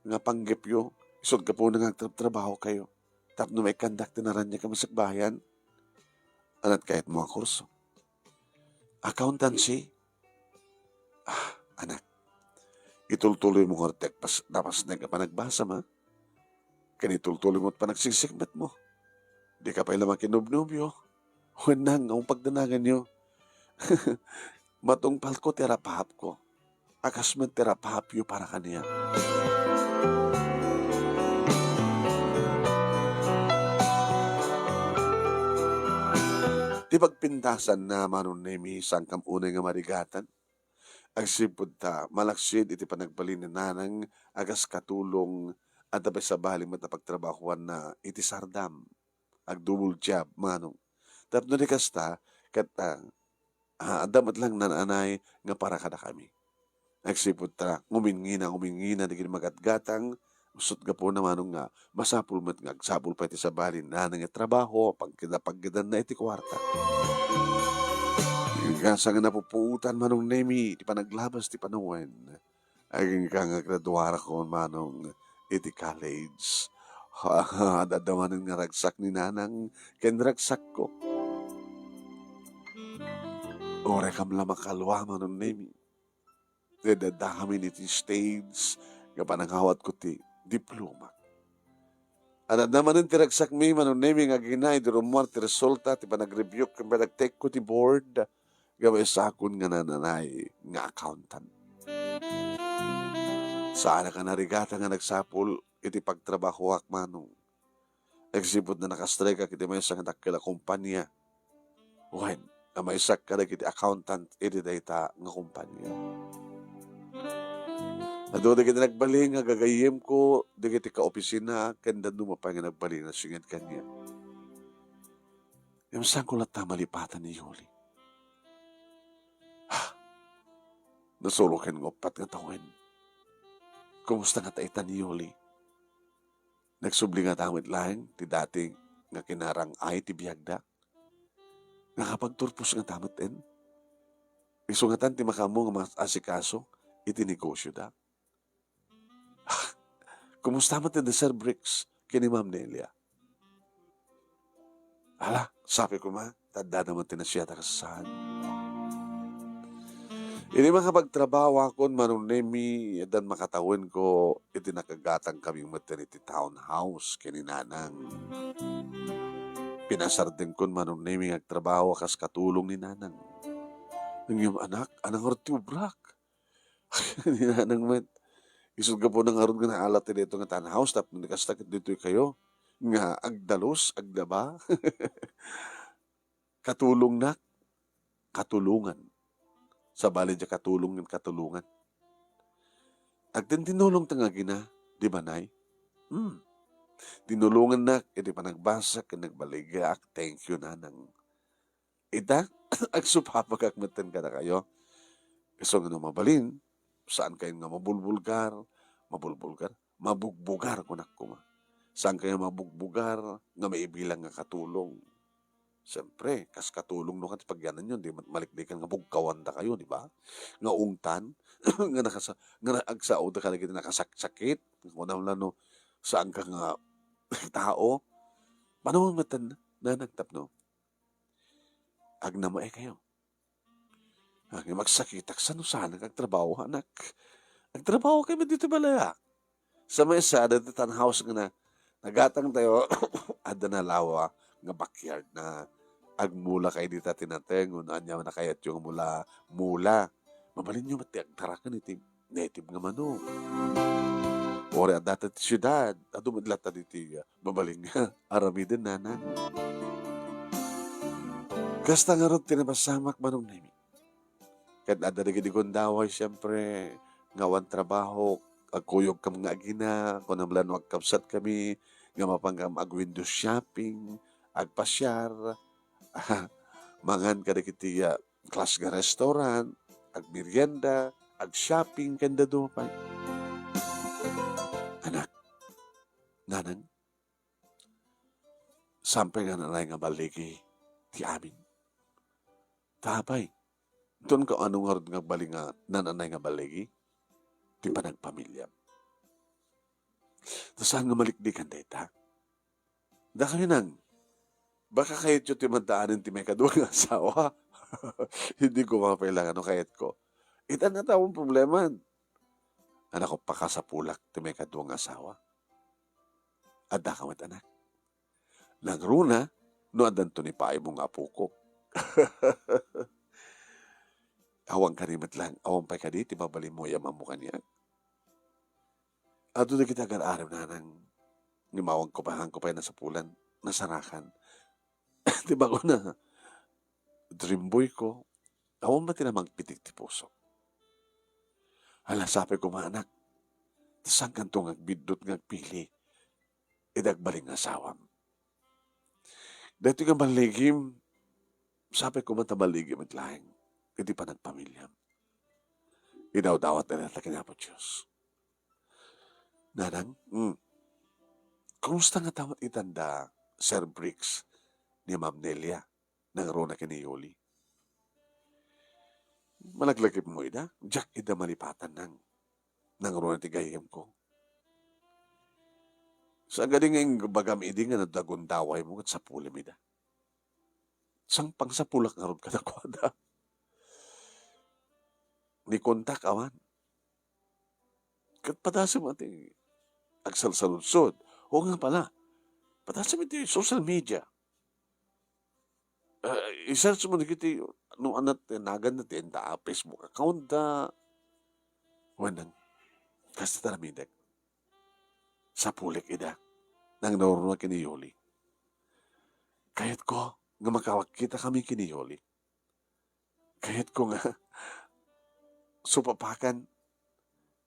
nga panggepyo, isut' gapuna nga agtrabtrabahokayo. Tapno maikkandak ti naraniag a masakbayan." "Anat kayatmo a kurso?" "Accountancy." "Ah, anak, itultuloymo ngarud ti agpas-, napasnek a panagbasam, a? Ken itultuloymo ti panagsisikmetmo. Dika pay la makinobnobio. Wen, Nang, nga pagdananganyo. Matungpalko ti arapahapko. A kas met ti arapahapyo para kaniak." Ti pagpintasanna, Manong Nemi, saankam unay nga marigatan. Agsipud ta malaksid iti panagbalin ni Nanang a kas katulong, adda pay sabali met a pagtrabahoanna iti sardam. Ag-double job, Manong. Tapno di kasta, ket, ah, ah, adda met lang nananay nga para kadakami. Agsipud ta, ngumingina, ngumingina dagiti magatgatang, isut' gapuna, Manong, nga masapul met nga agsapul pay ti sabali ni Nanang nga trabaho, pagkida-, pagkidanna iti kuarta. Agingga nga napupuotan, Manong Nemi, ti panaglabas ti panawen. Agingga nga agraduarakon, Manong, iti college. Adda manen nga ragsak ni Nanang ken ragsakko. Uray kam la makalua, Manong Nemi. Ti adda amin iti stage nga panangawatko ti diploma. Adda manen ti ragsakmi, Manong Nemi, nga agina idi rummuar ti resulta ti panagrebuke ken panagtake-ko ti board nga maisakon nga nananay nga accountant. Saanak a narigatan nga nagsapul iti pagtrabahoak, Manong. Agsipud ta naka-strike-ak iti maysa nga dakkel a kompania. Wen, a maysak kadagiti accountant iti dayta nga kompania. Adu dagiti nagbalin nga gagayyemko dagiti kaopisina ken dadduma pay nga nagbalin a singed kaniak. Ngem saanko latta malipatan ni Yoli. Ha! Nasuroken nga uppat nga tawen. Kumusta ngata itan ni Yoli? Nagsubli ngata met laeng ti dati nga kinarang-ay ti biagda? Nakapagturpos ngata met, en? Isu ngatan ti makaammo nga maasikaso iti negosioda? Ah, kumusta met ti Sir Briggs ken ni Ma'am Nelia? Ala, sapay koma, ta addada met ti nasayaat a kas saan. Idi makapagtrabahoakon, Manong Nemi, addan makatawenko iti nakagatangkami metten iti townhouse ken ni Nanang. Pinasardengkon, Manong Nemi, nga agtrabaho a kas katulong ni Nanang. Ngem, anak, ania ngarud ti ubrak? Ni Nanang met, Isut' gapuna ngarud nga naalat ti daytoy nga townhouse tapno kasta ket ditoy kayo nga agdalus, aglaba. Katulongnak, katulongan. Sabali diay katulong ken katulongan. Agtintinulongta nga agina, di ba, Nay? Hmm. Tinulongannak iti panagbasak ken nagbaligiak. Thank you, Nanang. Ita, agsupapagak metten kadakayo. Isu nga no mabalin, saan kayo nga mabulbulgar, mabulbulgar, mabugbugar, kunak koma. Saan kayo mabugbugar nga maibilang nga katulong? Siyempre, kas katulong no ket pagyananyo, di mat-, maliklikan nga bugkawandakayo, di ba? Nga ungtan, nga nakasa-, nga na-, agsaoda kadagiti nakasaksakit, nga kunam la no, saan ka nga tao. Paano metten, Nanang, tapno agnamaekayo? Ngem agsakitak, saan, saan agtrabaho, anak? Agtrabaho kami ditoy balay, a. Sa maysa, adda ti townhouse nga na-, nagatangtayo, adda nalawa nga backyard na. Agmula kayo dita ti nateng, wenno ania man a kayatyo nga mula, mula. Mabalinyo met ti agtaraken iti native nga manok. Uray adda ta ti siudad, adu met latta ditoy, ah, mabalin nga aramiden, Nanang. Kasta ngarud ti napasamak, Manong Nemi. Ket adda dagiti gundaway, siempre, nga awan trabaho, agkuyogkam nga agina, kunam la no agkabsatkami, nga mapankam ag-window shopping, agpasiar, mangan kadagiti, ah, class nga restaurant, agmerienda, ag-shopping, ken dadduma pay. Anak, Nanang, saan pay nga naan-anay nga balligi ti amin. Ta apay, inton kaano ngarud nga agbalin nga naan-anay nga balligi ti panagpamiliam. Ta saan nga maliklikan dayta? Dakayo, Nang, baka kayatyo ti maddaanen ti maikadua nga asawa? Hindi ko mapailangan no kayatko. Ita nga taon probleman. Anak ko, pakasapulak ti maikadua nga asawa. Adda ka met, anak. Nangruna, no addanto ni paaymo nga apoko. Awan kadi met lang, awan pay kadi ti mabalinmo a yamanmo kaniak? Adu dagiti agar-arem, Nanang, ngem awanko pay, haanko pay nasapulan, nasarakan. Ti baro na, dream boy ko, awan met ti namangpitik ti puso. Ala, sapay koma, anak, ta saankanto nga agbiddut nga agpili iti agbalin nga asawam. Daytoy nga balligim, sapay koma ta balligim met laeng iti panagpamiliam. Idawdawat dayta ken Apo Dios. Nanang, mm, kumusta ngata met itan da Sir Briggs ni Ma'am Nelia? Nangruna ken ni Yoli. Malaglagipmo ida? Diak ida malipatan, Nang. Nangruna ti gayyemko. Saan kadi nga imbagam idi nga nagdagundawaymo ket sapulem ida? Saan pangsapulak ngarud kadakuada? Ni kontak, awan. Ket padasem ti agsalsaludsod. O nga pala, padasem iti social media. Ah, i-search mo dagiti, no, ania ti naganna ti enda a Facebook account da. Wen, kasta ti aramidek. Sapulek ida. Nangruna ken ni Yoli. Kayatko nga makakita kami ken ni Yoli. Kayatko nga supapakan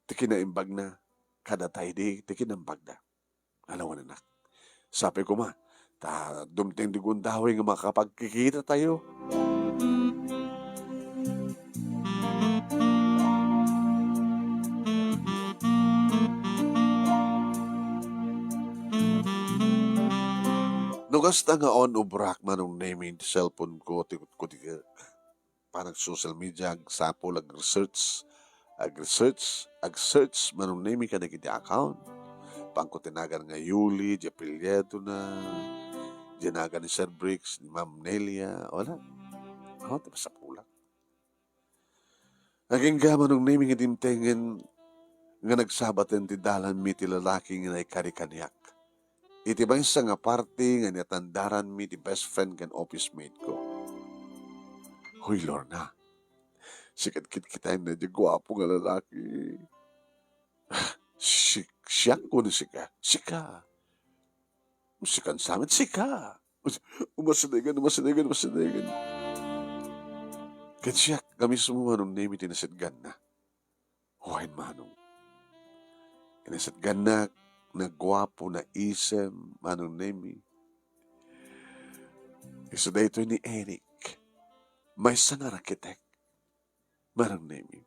ti kinaimbagna kadata idi ti kinaimbagda. Ala wen, anak. Sapay koma, ta dumteng ti gundaway nga makapagkikitatayo. No kasta nga on obrak, Manong Nemi, ti cellphone ko, ti, ko, ti, panag-social media, agsapul, ag-research, ag-research, ag-search, Manong Nemi, kadagiti account. Panko ti nagan nga Yoli, di apelyido na, di nagan ni Sir Briggs, ni Ma'am Nelia, wala. Awan ti masapulak. Agingga, Manong Nemi, nga dimtengen nga nagsabaten ti dalanmi ti lalaki nga naikari kaniak. Iti maysa nga parti nga natandaranmi ti best friend ken office mate ko. Hoy, Lorna, sika ti kitkitaenna diay guapo nga lalaki. "Sik-, siak kuno sika? Sika? Sikan sa met, sika?" Umasidegen, umasidegen, umasidegen. Ket siak nga mismo, Manong Nemi, ti nasidganna. Wen, Manong. Nasidgannak, naguapo, naisem, Manong Nemi. Isu daytoy ni Eric. Maysa nga arkitek. Manong Nemi.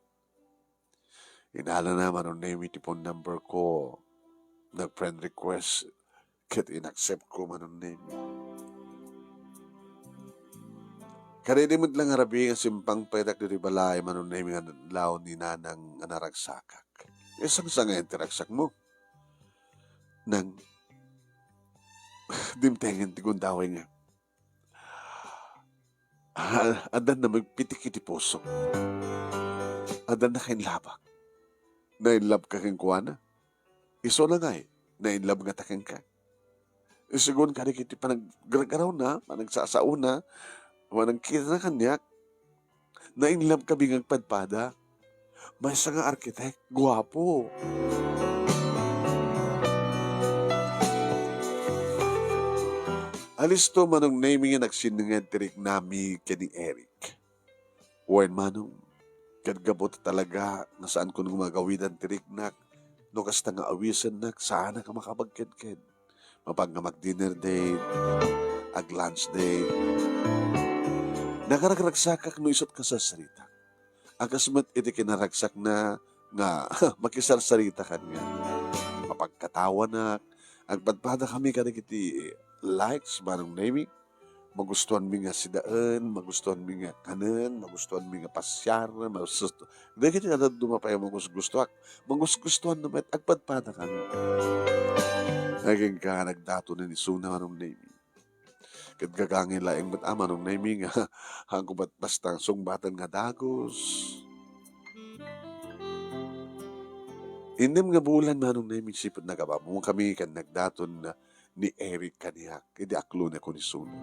Inalana, Manong Nemi, ti phone number ko. Nag-friend request. Ket in-accept ko, Manong Nemi. Kadaydi met la nga rabii nga simpang pay dak ditoy balay, Manong Nemi, nga nadlaw ni Nanang nga naragsakak. Isangsangayan ti ragsakmo. Nang dimtengen ti gundaway nga, ah, addan namagpitik iti puso. Addan nakainlabak. Nainlabka kenkuana. Isuna ngay, nainlab ngata kenka. Segun kadagiti panaggargarawna, panagsasaona, panagkitana kaniak, nainlabkami nga agpadpada. Maysa nga arkitek, guapo. Alisto, Manong Nemi, nga nagsinninged ti riknami ken ni Eric. Wen, Manong, ket gapu ta talaga nga saanko nga magawidan ti riknak, no kasta nga awisennak, saanak a makapagkedked. Mapag nga mag-dinner date, ag-lunch date. Nakaragragsakak no isut' kasarsarita. A kas met iti kinaragsakna nga makisarsarita kaniak. Mapagkatawanak, agpadpadakami kadagiti likes, Manong Nemi. Magustuanmi nga sidaen, magustuanmi nga kanen, magustuanmi nga pasiar, magustu-, dagiti nga dadduma pay a magusgustuak, magusgustuanna met, agpadpadakami. Agingga nagdatonen isuna, Manong Nemi. Ket gagangay laeng met a, Manong Nemi, nga haanko met basta sungbaten nga dagus. Innem nga bulan, Manong Nemi, sipud nagabamokami ken nagdaton ni Eric kaniak idi aklonekon isuna.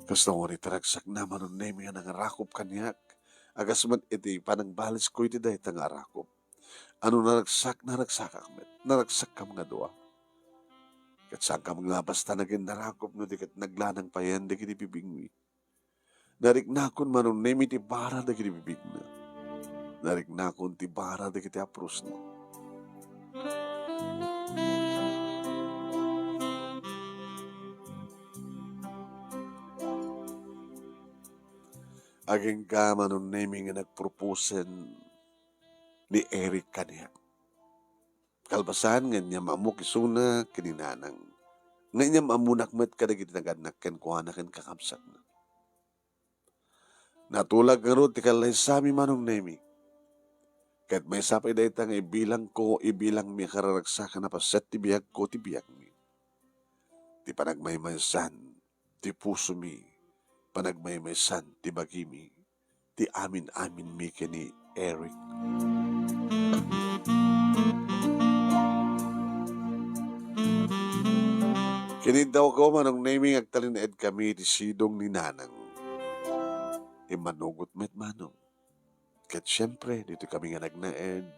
Kasta ngarud ti ragsakna, Manong Nemi, nga nangarakop kaniak, a kas met iti panangbalisko iti dayta nga arakop. A no naragsak, naragsakak met. Naragsakkam nga dua. Ket saankam nga basta nagin narakop no di ket naglanang payen dagiti bibingmi. Nariknakon, Manong Nemi, ti bara dagiti bibigna. Nariknakon ti bara dagiti aprosna. Agingga, Manong Nemi, nga nagproposen ni Eric kaniak. Kalpasan nga inyam-ammok isuna ken ni Nanang, nga inyam-ammonak met kadagiti nagannak kenkuana ken kakabsatna. Natulag ngarud ti kallaysami, Manong Nemi. Ket maysa pay dayta nga ibilangko, ibilangmi a kararagsakan a paset ti biagko, ti biagmi. Ti panagmaymaysan ti pusomi, panagmaymaysan ti bagimi, ti amin-aminmi ken ni Eric. Kiniddawko, Manong Nemi, nga agtalinaedkami iti sidong ni Nanang. Immanugot met, Manong. Ket siempre, ditoy kami nga nagnaed.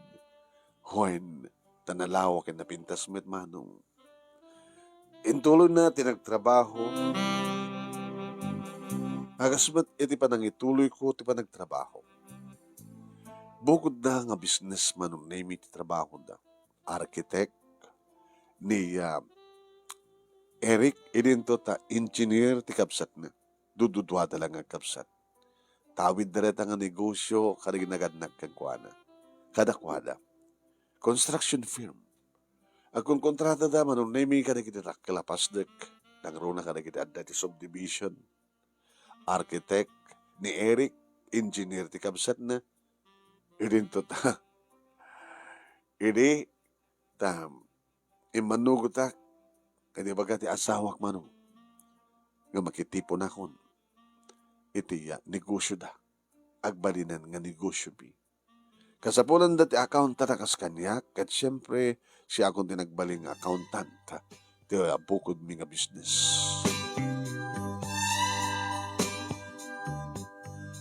Wen, ta nalawa ken napintas met, Manong. Intuloyna ti nagtrabaho. A kas met iti panangituloyko ti panagtrabaho. Bukodna nga business, Manong Nemi, ti trabahoda. Architect ni, ah, Eric, idinto ta engineer ti kabsatna. Dududuada la nga agkabsat. Tawidda dayta nga negosio kadagiti nagannak kenkuana. Kadakuada. Construction firm. Agkonkontratada, Manong Nemi, kadagiti dakkel a pasdek. Nangruna kadagiti adda ti subdivision. Architect ni Eric, engineer ti kabsatna. Idinto ta. Idi ta immanugotak, ket ibaga ti asawak, Manong, nga makitiponakon iti, ah, negosioda. Agbalinen nga negosiomi. Kasapulanda ti accountant a kas kaniak, ket siempre, siakon ti nagbalin nga accountant ti, ah, bukodmi nga business.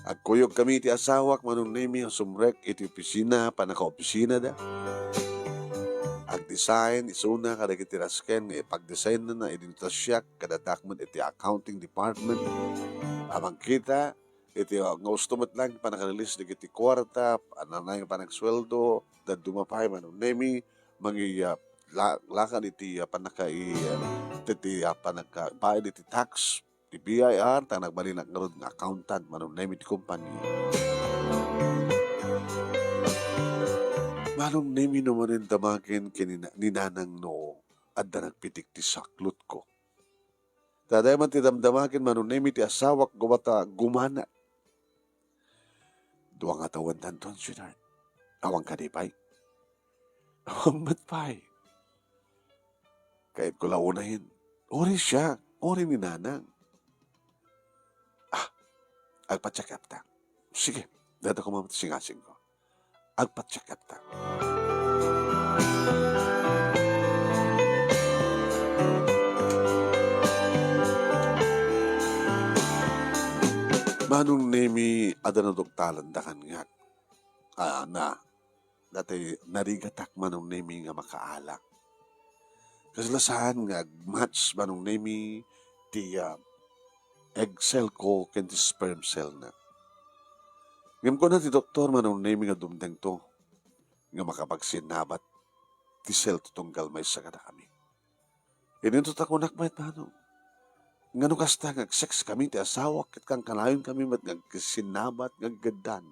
Agkuyogkami iti asawak, Manong Nemi, a sumrek iti opisina, pannakaopisinada. sign isuna kadagiti rasken nga ipagdesignna idi no ta siak, kadatak met iti accounting department a mangkita iti, ah, nga usto met laeng pannakarilis dagiti kuarta, ananay nga pannaksueldo, dadduma pay Manong Nemi, mangi-, ah, la-, lakad iti, ah, pannaka-, i-, ah, iti, ah, pannakabayad iti tax, ti B I R, ta nagbalinak ngarud nga accountant, Manong Nemi, ti kompania. Manong Nemi, no manen damagen ken ni, ni Nanang no adda nagpitik ti saklotko. Ta dayman ti damdamagen, Manong Nemi, ti asawak, gumata, gumana. Dua nga tawentanton, sweetheart. Awan kadi pay? Awan met pay. Kayatko la unayen. Uray siak, uray ni Nanang. Ah, agpa-check up ta. Sige, dada ko mamat singasing ko. Agpa-check up ta. Manong Nemi, adda naduktalan da kaniak. Ah, na, dati narigatak Manong Nemi nga makaala. Kasla saan nga agmatch Manong Nemi ti, ah, egg cell ko ken ti sperm cell na. Ngem kuna ti doktor Manong Nemi nga dumtengto nga makapagsinnabat ti cell ti tunggal maysa kadakami. Idinto ta kunak met, Manong, nga no kasta nga agsex kami ti asawak ket kankanayon kami met nga agsinnabat nga aggeddan.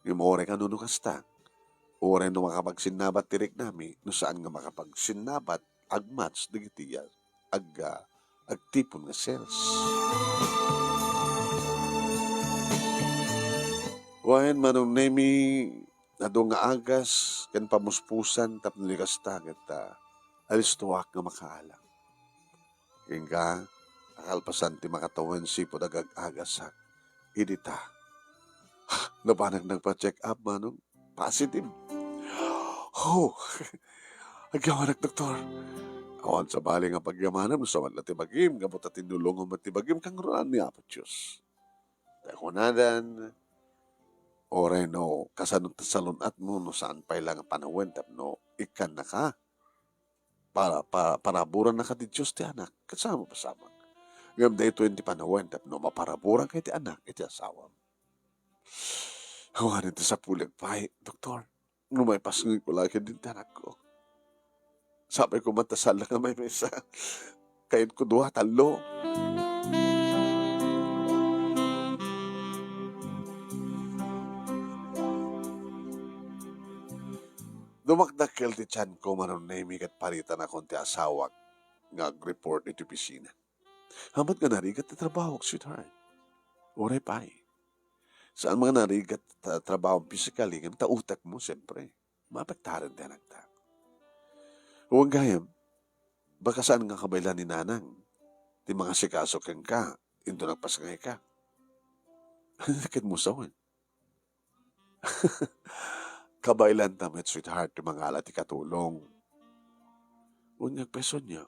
Ngem uray kano no kasta, uray no makapagsinnabat ti riknami, no saan nga makapagsinnabat, agmatch dagiti ag-, ah, agtipon nga cells. Wen, Manong Nemi, adu nga agas ken pamuspusan tapno di kasta ket, ah, alistoak nga makaala. Inka, nakalpasan ti makatawen sipud agag-agasak. Idi ta, napanak nagpa-check up, Manong. Positive. Oh, agyamanak, doktor. Awan sabali nga pagyamanam no sa met la ti bagim, gapu ta tinulongam met ti bagim, kangrunan ni Apo Dios. Ta kunadan, uray no kasano ti salun-atmo no saan pay la nga panawen tapno ikkannaka. Para, pa-, paraburannaka ti Dios ti anak, ket saan a mapasamak. Ngem daytoy ti panawen tapno maparaburanka iti anak iti asawam. Awanen ti sapulek pay, doktor. No maipasngegko la ket din ti anakko. Sapay koma ta saan la nga maymaysa. Kayatko dua, tallo. Dumakdakkel ti tianko, Manong Nemi, ket paritanakon ti asawak nga agreport iti opisina. Amat nga narigat ti trabahok, sweetheart. Uray pay. Saan nga narigat ta trabahom physically, ngem ta utekmo, siyempre. Maapektaran ti anakta. Wen gayam, baka saan nga kabaelan ni Nanang ti mangasikaso kenka, inton nagpasngayka. Ket musawen. Kabaelanta met, sweetheart, ti mangala ti katulong. Wen nga agpayso ania?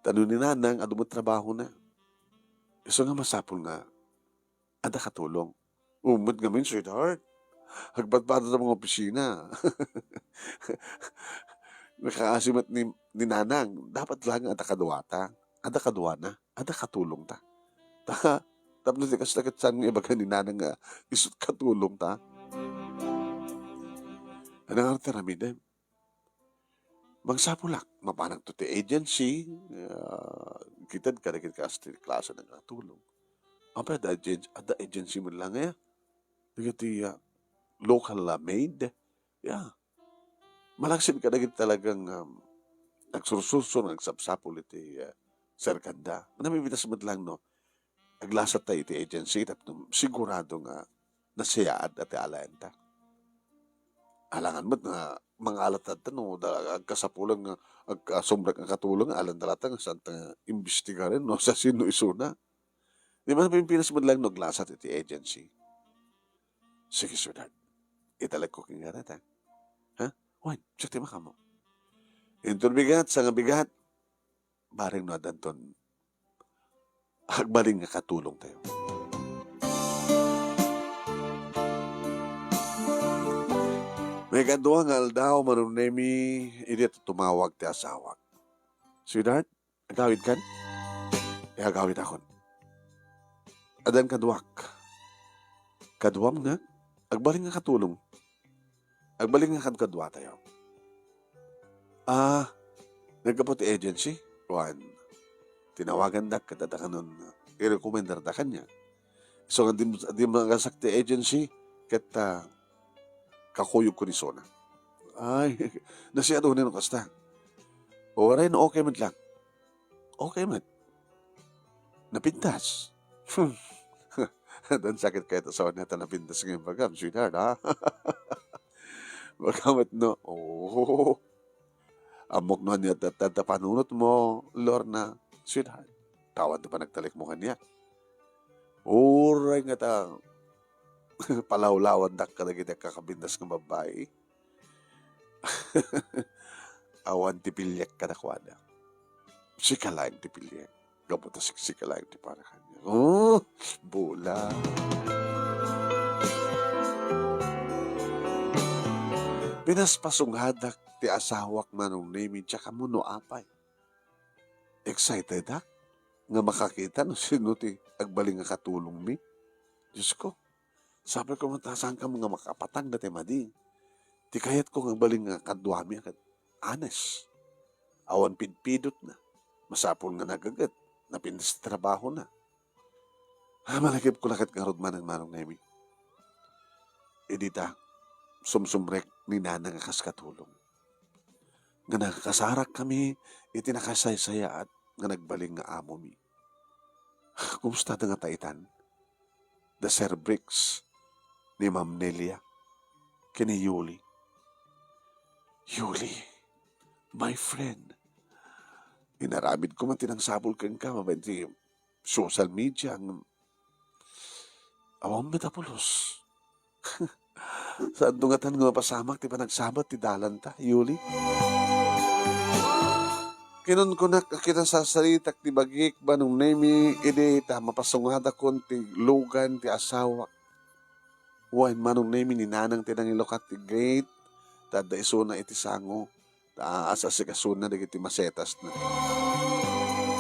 Ta no ni Nanang, adu met trabahona. Isu nga masapul nga adda katulong. Umet ngamin, sweetheart. Agpadpada ta mga opisina. Nakaasi met ni, ni Nanang. Dapat lang adda kaduata. Adda kaduana. Adda katulongta. Ta, tapno ti kasta ket saan nga ibaga ni Nanang nga isut katulongta. Ano nga ti aramidem? Mangsapulak, mapanagto ti agency, ah, kited kadagiti kas-, ti klase nga tulong. Apay adda agen-, adda agency met lang, eh. Dagiti, ah, local, ah, made. Yeah. Malaksid kadagiti talagang, um, agsursursur nga agsapsapul iti, ah, serkanda. Namimitas met lang, no? Aglasat tayo iti agency tapno sigurado nga nasayaat ti alayanta. Alangan met nga mangalat ta no, da-, agkasapulan nga, agkasumrek nga katulong, alangan ta latta nga saan ta imbestigaren, no, sa sino isuna. Di ba, Pilipinas met lang no aglasat iti agency. Sige, sweetheart. Italek ko king gareta. Ha? Wen, check ti makamo. Inton bigat, sa nga bigat, bareng no addanton agbalin nga katulong tayo. Maikadua nga aldaw, Manong Nemi, idi tumawag ti asawak. "Sweetheart, agawidkan?" "Agawidakon." "Addan kaduak." "Kaduam nga? Agbalin nga katulong. Agbalin nga kadkaduatayo." "Ah, naggapu ti agency?" Wen, tinawagandak ket adda kanon i-recommender-da kaniak. So, nga dim-, dimagasak ti agency, ket, ah, kakuyogko ni Sona. Ay, nasiaduni no kasta. Uray no okay met lang. Okay met. Napintas. Dan sakit kayat asawa niya ta napintas nga imbagam, sweetheart, ha? Baka met no, oh. Ammok no ania ta, ta, ta panunot mo, Lorna, sweetheart. Tawan ti panagtalek mo kaniak. Uray nga ta, palawlawandak kadagiti agkakapintas nga babbai. Awan ti piliek kadakuada. Sika laeng ti piliek. Gapu ta siksika laeng ti para kaniak. Oh, bula. Pinaspasungadak ti asawak, Manong Nemi, diak ammo no apay. Excitedak nga makakita no sino ti agbalin nga katulongmi. Diosko, sapay ko met ta saankami nga makapatang dayta madi. Ti kayatko nga agbalin nga kaduami ket honest. Awan pidpidotna. Masapul nga nagaget. Napintas ti trabahona. Ah, malagipko la ket ngarud manen, Manong Nemi. Idi ta, sumsumrek ni Nana nga kas katulong. Nga nakasarakkami iti nakasaysayaat nga nagbalin nga amomi. Kumusta da ngata itan? Da Sir Briggs, ni Ma'am Nelia, ken ni Yuli. Yuli, my friend. Inaramid ko man ti nangsapul kenka, mabain ti social media, ngem awan met a pulos. Saanto ngatan nga mapasamak ti panagsabat ti dalanta, Yuli? Kinunkunak a kinasasaritak ti bagik, Manong Nemi, idi ta mapasungadakon ti lugan ti asawak. Wen, Manong Nemi, ni Nanang ti nangilukat ti gate, ta adda isuna iti sango. Ta aas-asikasona dagiti masetasna.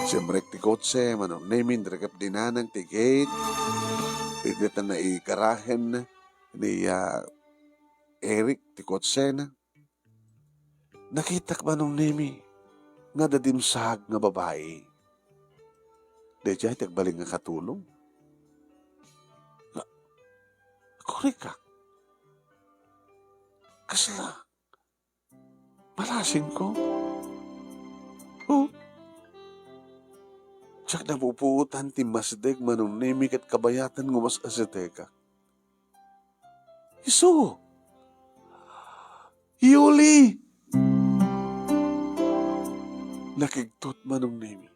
Simrek ti kotse, Manong Nemi, inrikep ni Nanang ti gate. Iti ta naigarahen ni, ah, Eric ti kotsena. Nakitak, Manong Nemi, nga adda dimsaag nga babai. Daydiay ti agbalin nga katulong. Nga, kurikak. Kasla? Malasinko? Oh? Diak napupuotan ti masdek, Manong Nemi, ket kabayatan nga umas-asetekak. Isu! Yuli! Nakigtot, Manong Nemi.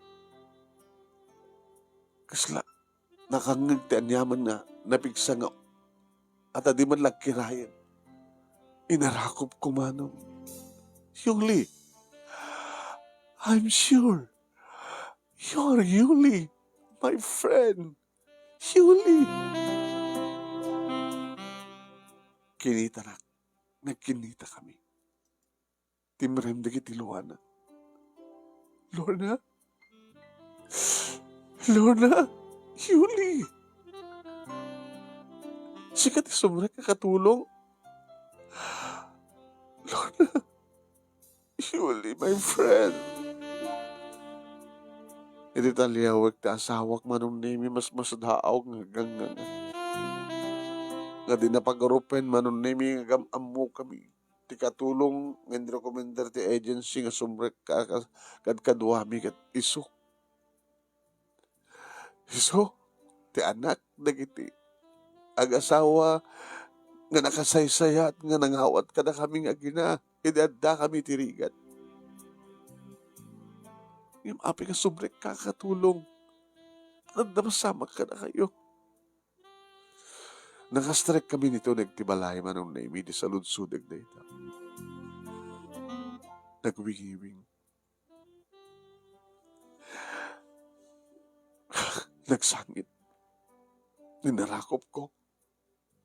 Kasla, nakangngeg ti aniaman nga napigsa nga at a di man lang kirayen. Inarakop ko, Manong. Yuli, I'm sure you're Yuli, my friend. Yuli! Kinitanak. Nagkinitakami. Timrem dagiti luana. Lorna? Lorna? Yuli! Sika ti sumrek a katulong? Lorna? Yuli, my friend. Idi taliawek ti asawak, Manong Nemi, masmasdaawak nga agangnganga. Nga di napagarupen, Manong Nemi, nga agam-ammokami ti katulong nga inrekomendar ti agency nga sumrek ka, ka, kadkaduami ket isu. Isu ti anak dagiti agasawa nga nakasaysayat nga nangawat kadakami nga agina idi addakami iti rigat. Ngem apay nga sumrek ka katulong? Adda masamak kadakayo. Nakastrekkami ni Tony iti balay, Manong Nemi, idi saludsodek dayta. Nagwingiwing. Nagsangit. Inarakopko.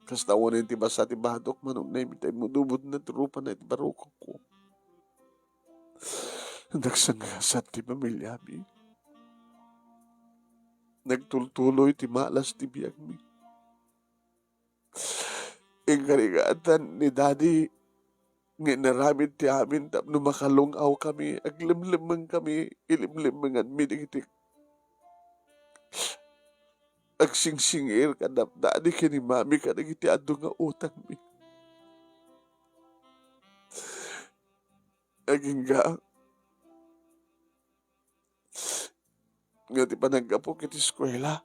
Kasta awanen ti basa ti badok, Manong Nemi, ta immudumodna ti rupana iti barukongko. Nagsanggasat ti pamiliami. Nagtultuloy ti malas ti biagmi. Inkarigatan ni Daddy nga inaramid ti amin tapno makalung-awkami, aglemlemmengkami, ilemlemmenganmi dagiti agsingsingir kadapdadi ken ni Mami kadagiti adu nga utangmi. Agingga nga ti panaggapu iti eskuela,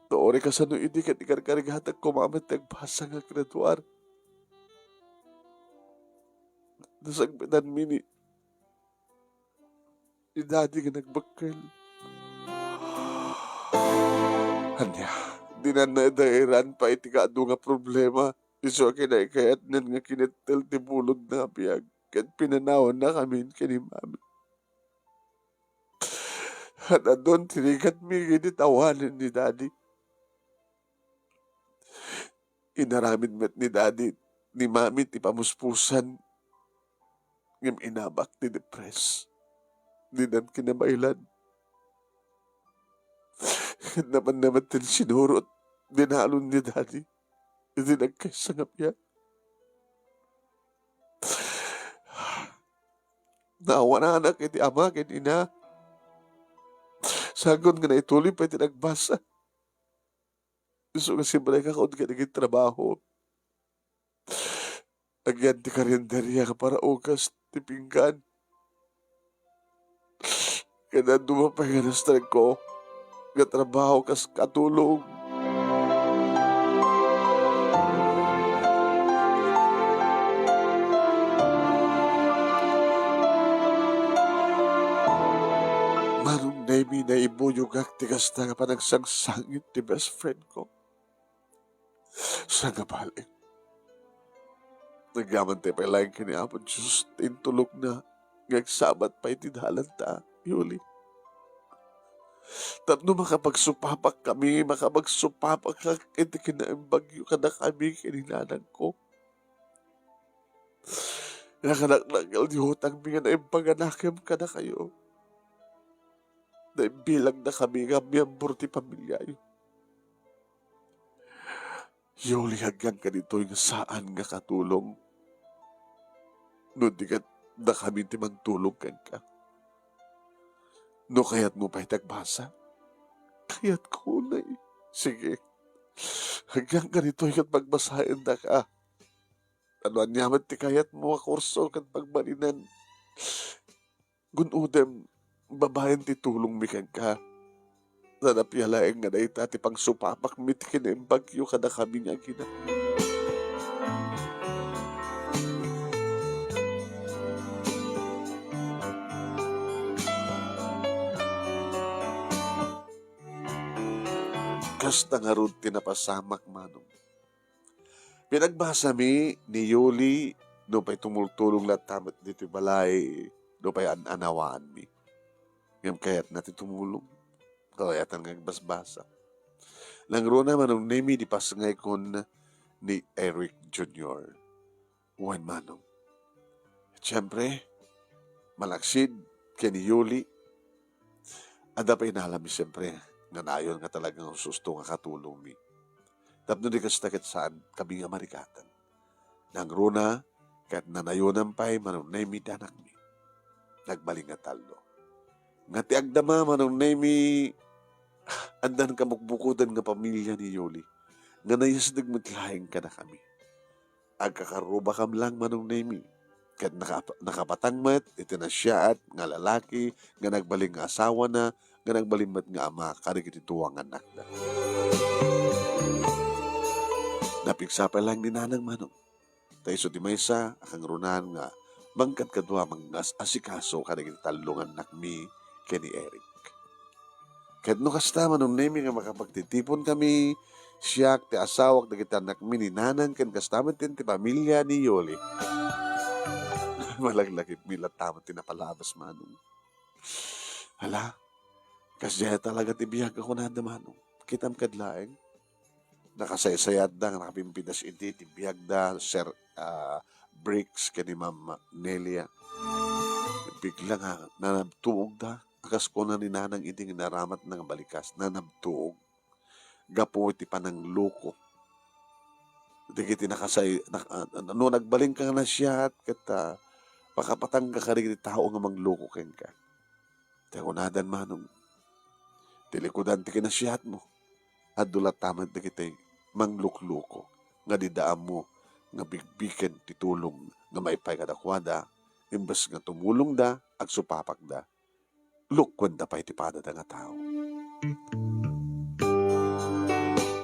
no, uray kasano idi ket ikarkarigatak koma met ti agbasa nga graduar. Nasagpatanmi ni, ni Daddy nga nagbekkel. Ania, dinan nadairan pay ti kaadu nga problema. Isu a kinaykayatnan nga kinittel ti bulodna a biag ket pinanawannakamin ken ni Mami. Ad-adun ti rigatmi idi awanen ni Daddy. Inaramid met ni Daddy, ni Mami ti pamuspusan, ngem inabak ti depress. Dinan kinabaelan. Ket napanna met ti sinurot, dinalon ni Daddy idi nagkaysa nga biag. Naawananak iti ama ken ina. Sangkot nga naituloy pay ti nagbasa. Isu nga siempre ka kun kadagiti trabaho. Agyan ti karinderya nga para ugas ti pinggan. Ket adu pay nga nastrek ko nga trabaho kas katulong. Manong Nemi, naibuyogak ti kasta nga panagsangsangit ti best friend ko. Sangabali. Nagyaman ti pay laeng ken ni Apo Dios ti intulokna nga agsabat pay ti dalanta, Yuli. Tapno makapagsupapak kami, makapagsupapak iti kinaimbagyo kadakami ken ni nanangko. Nga kadakdakkel ti utangmi nga naimbaganakem kadakayo. Naimbilangdakami nga miyembro ti pamiliayo. Yuli, agyanka ditoy nga saan nga katulong. No di ket dakami ti mangtulong kenka. No kayatmo pay ti agbasa, kayatko unay. Sige. Agyanka ditoy ket pagbasaendaka. No ania met ti kayatmo a kurso ken pagbalinen, gun-odem babaen ti tulongmi kenka. Tan appiya laeng nga dayta ti pangsupapakmi ti kinaimbagyo kadakami nga agina. Kasta ngarud ti napasamak, Manong. Pinagbasami ni Yuli nupay tumultulong latta met ditoy balay, nupay an-anawaanmi. Ngem kayatna ti tumulong. Kayatna nga agbasbasa. Nangruna, Manong Nemi, idi pasngaykon ni Eric Junior. Wen, Manong. Siempre, malaksid ken ni Yuli, adda pay inalami siempre nga nayon nga talagang husto nga katulongmi. Tapno di kasta ket saan kami nga marikatan. Nangruna, ket nanayonan pay, Manong Nemi, ti anakmi. Nagbalin nga tallo. Nga ti agdama, Manong Nemi, addan kabukbukodan nga pamilia ni Yuli nga nayasdeg met laeng kadakami. Agkakarrubakam lang, Manong Nemi. Ket naka-, nakapatang met iti nasiaat nga lalaki nga nagbalin nga asawana, nga nagbalin met nga ama kadagiti dua nga annakda. Napigsa pay laeng ni Nanang, Manong. Ta isu ti maysa a kangrunan nga mangkadkadua mangas-asikaso kadagiti tallo nga annakmi ken ni Eric. Ket no kasta, Manong Nemi, nga makapagtitipon kami, siak, ti asawak, dagiti annakmi ni Nanang, ken kasta met ti pamilia ni Yoli. Malaglagipmi latta met ti napalabas, Manong. Hala, kasdiay talaga ti biag a kunada, Manong. Kitam kad laeng. nakasaysayatda nga nakapimpidas idi ti biagda, Sir, ah, Bricks ken ni Ma'am Nelia. Bigla nga nanabtuogda, a kas kuna ni Nanang idi nga inaramatna nga balikas, nanabtuog gapu iti panangloko. Dagiti nakasay-, nak-, ah, no nagbalinka nga nasiat ket, ah, pakapatangka kadagiti tao nga mangloko kenka. Ti kunadan, Manong, ti likudan ti kinasiatmo, adu latta met dagiti manglukloko nga dida ammo nga bigbigen ti tulong nga maipaay kadakuada, imbes nga tumulongda, agsupapakda, lukuenda pay ti padada nga tao.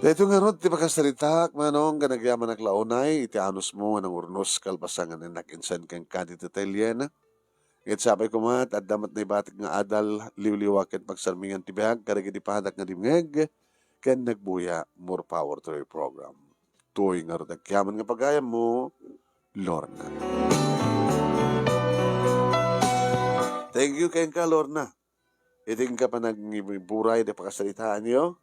Daytoy ngarud ti pakasaritaak, Manong, ken agyamanak la unay iti anusmo nga nangurnos kalpasan nga innak insan kenka ditoy Tayliena. Ket sapay koma, ta adda met naibatik nga adal, liwliwa ken pagsarmingan ti biag kadagiti padak nga dimngeg ken nagbuya. More power to your program. Toy ngarud agyaman nga pagayammo, Lorna. Thank you kenka, Lorna. Iti inka panagburay ti pakasaritaanyo,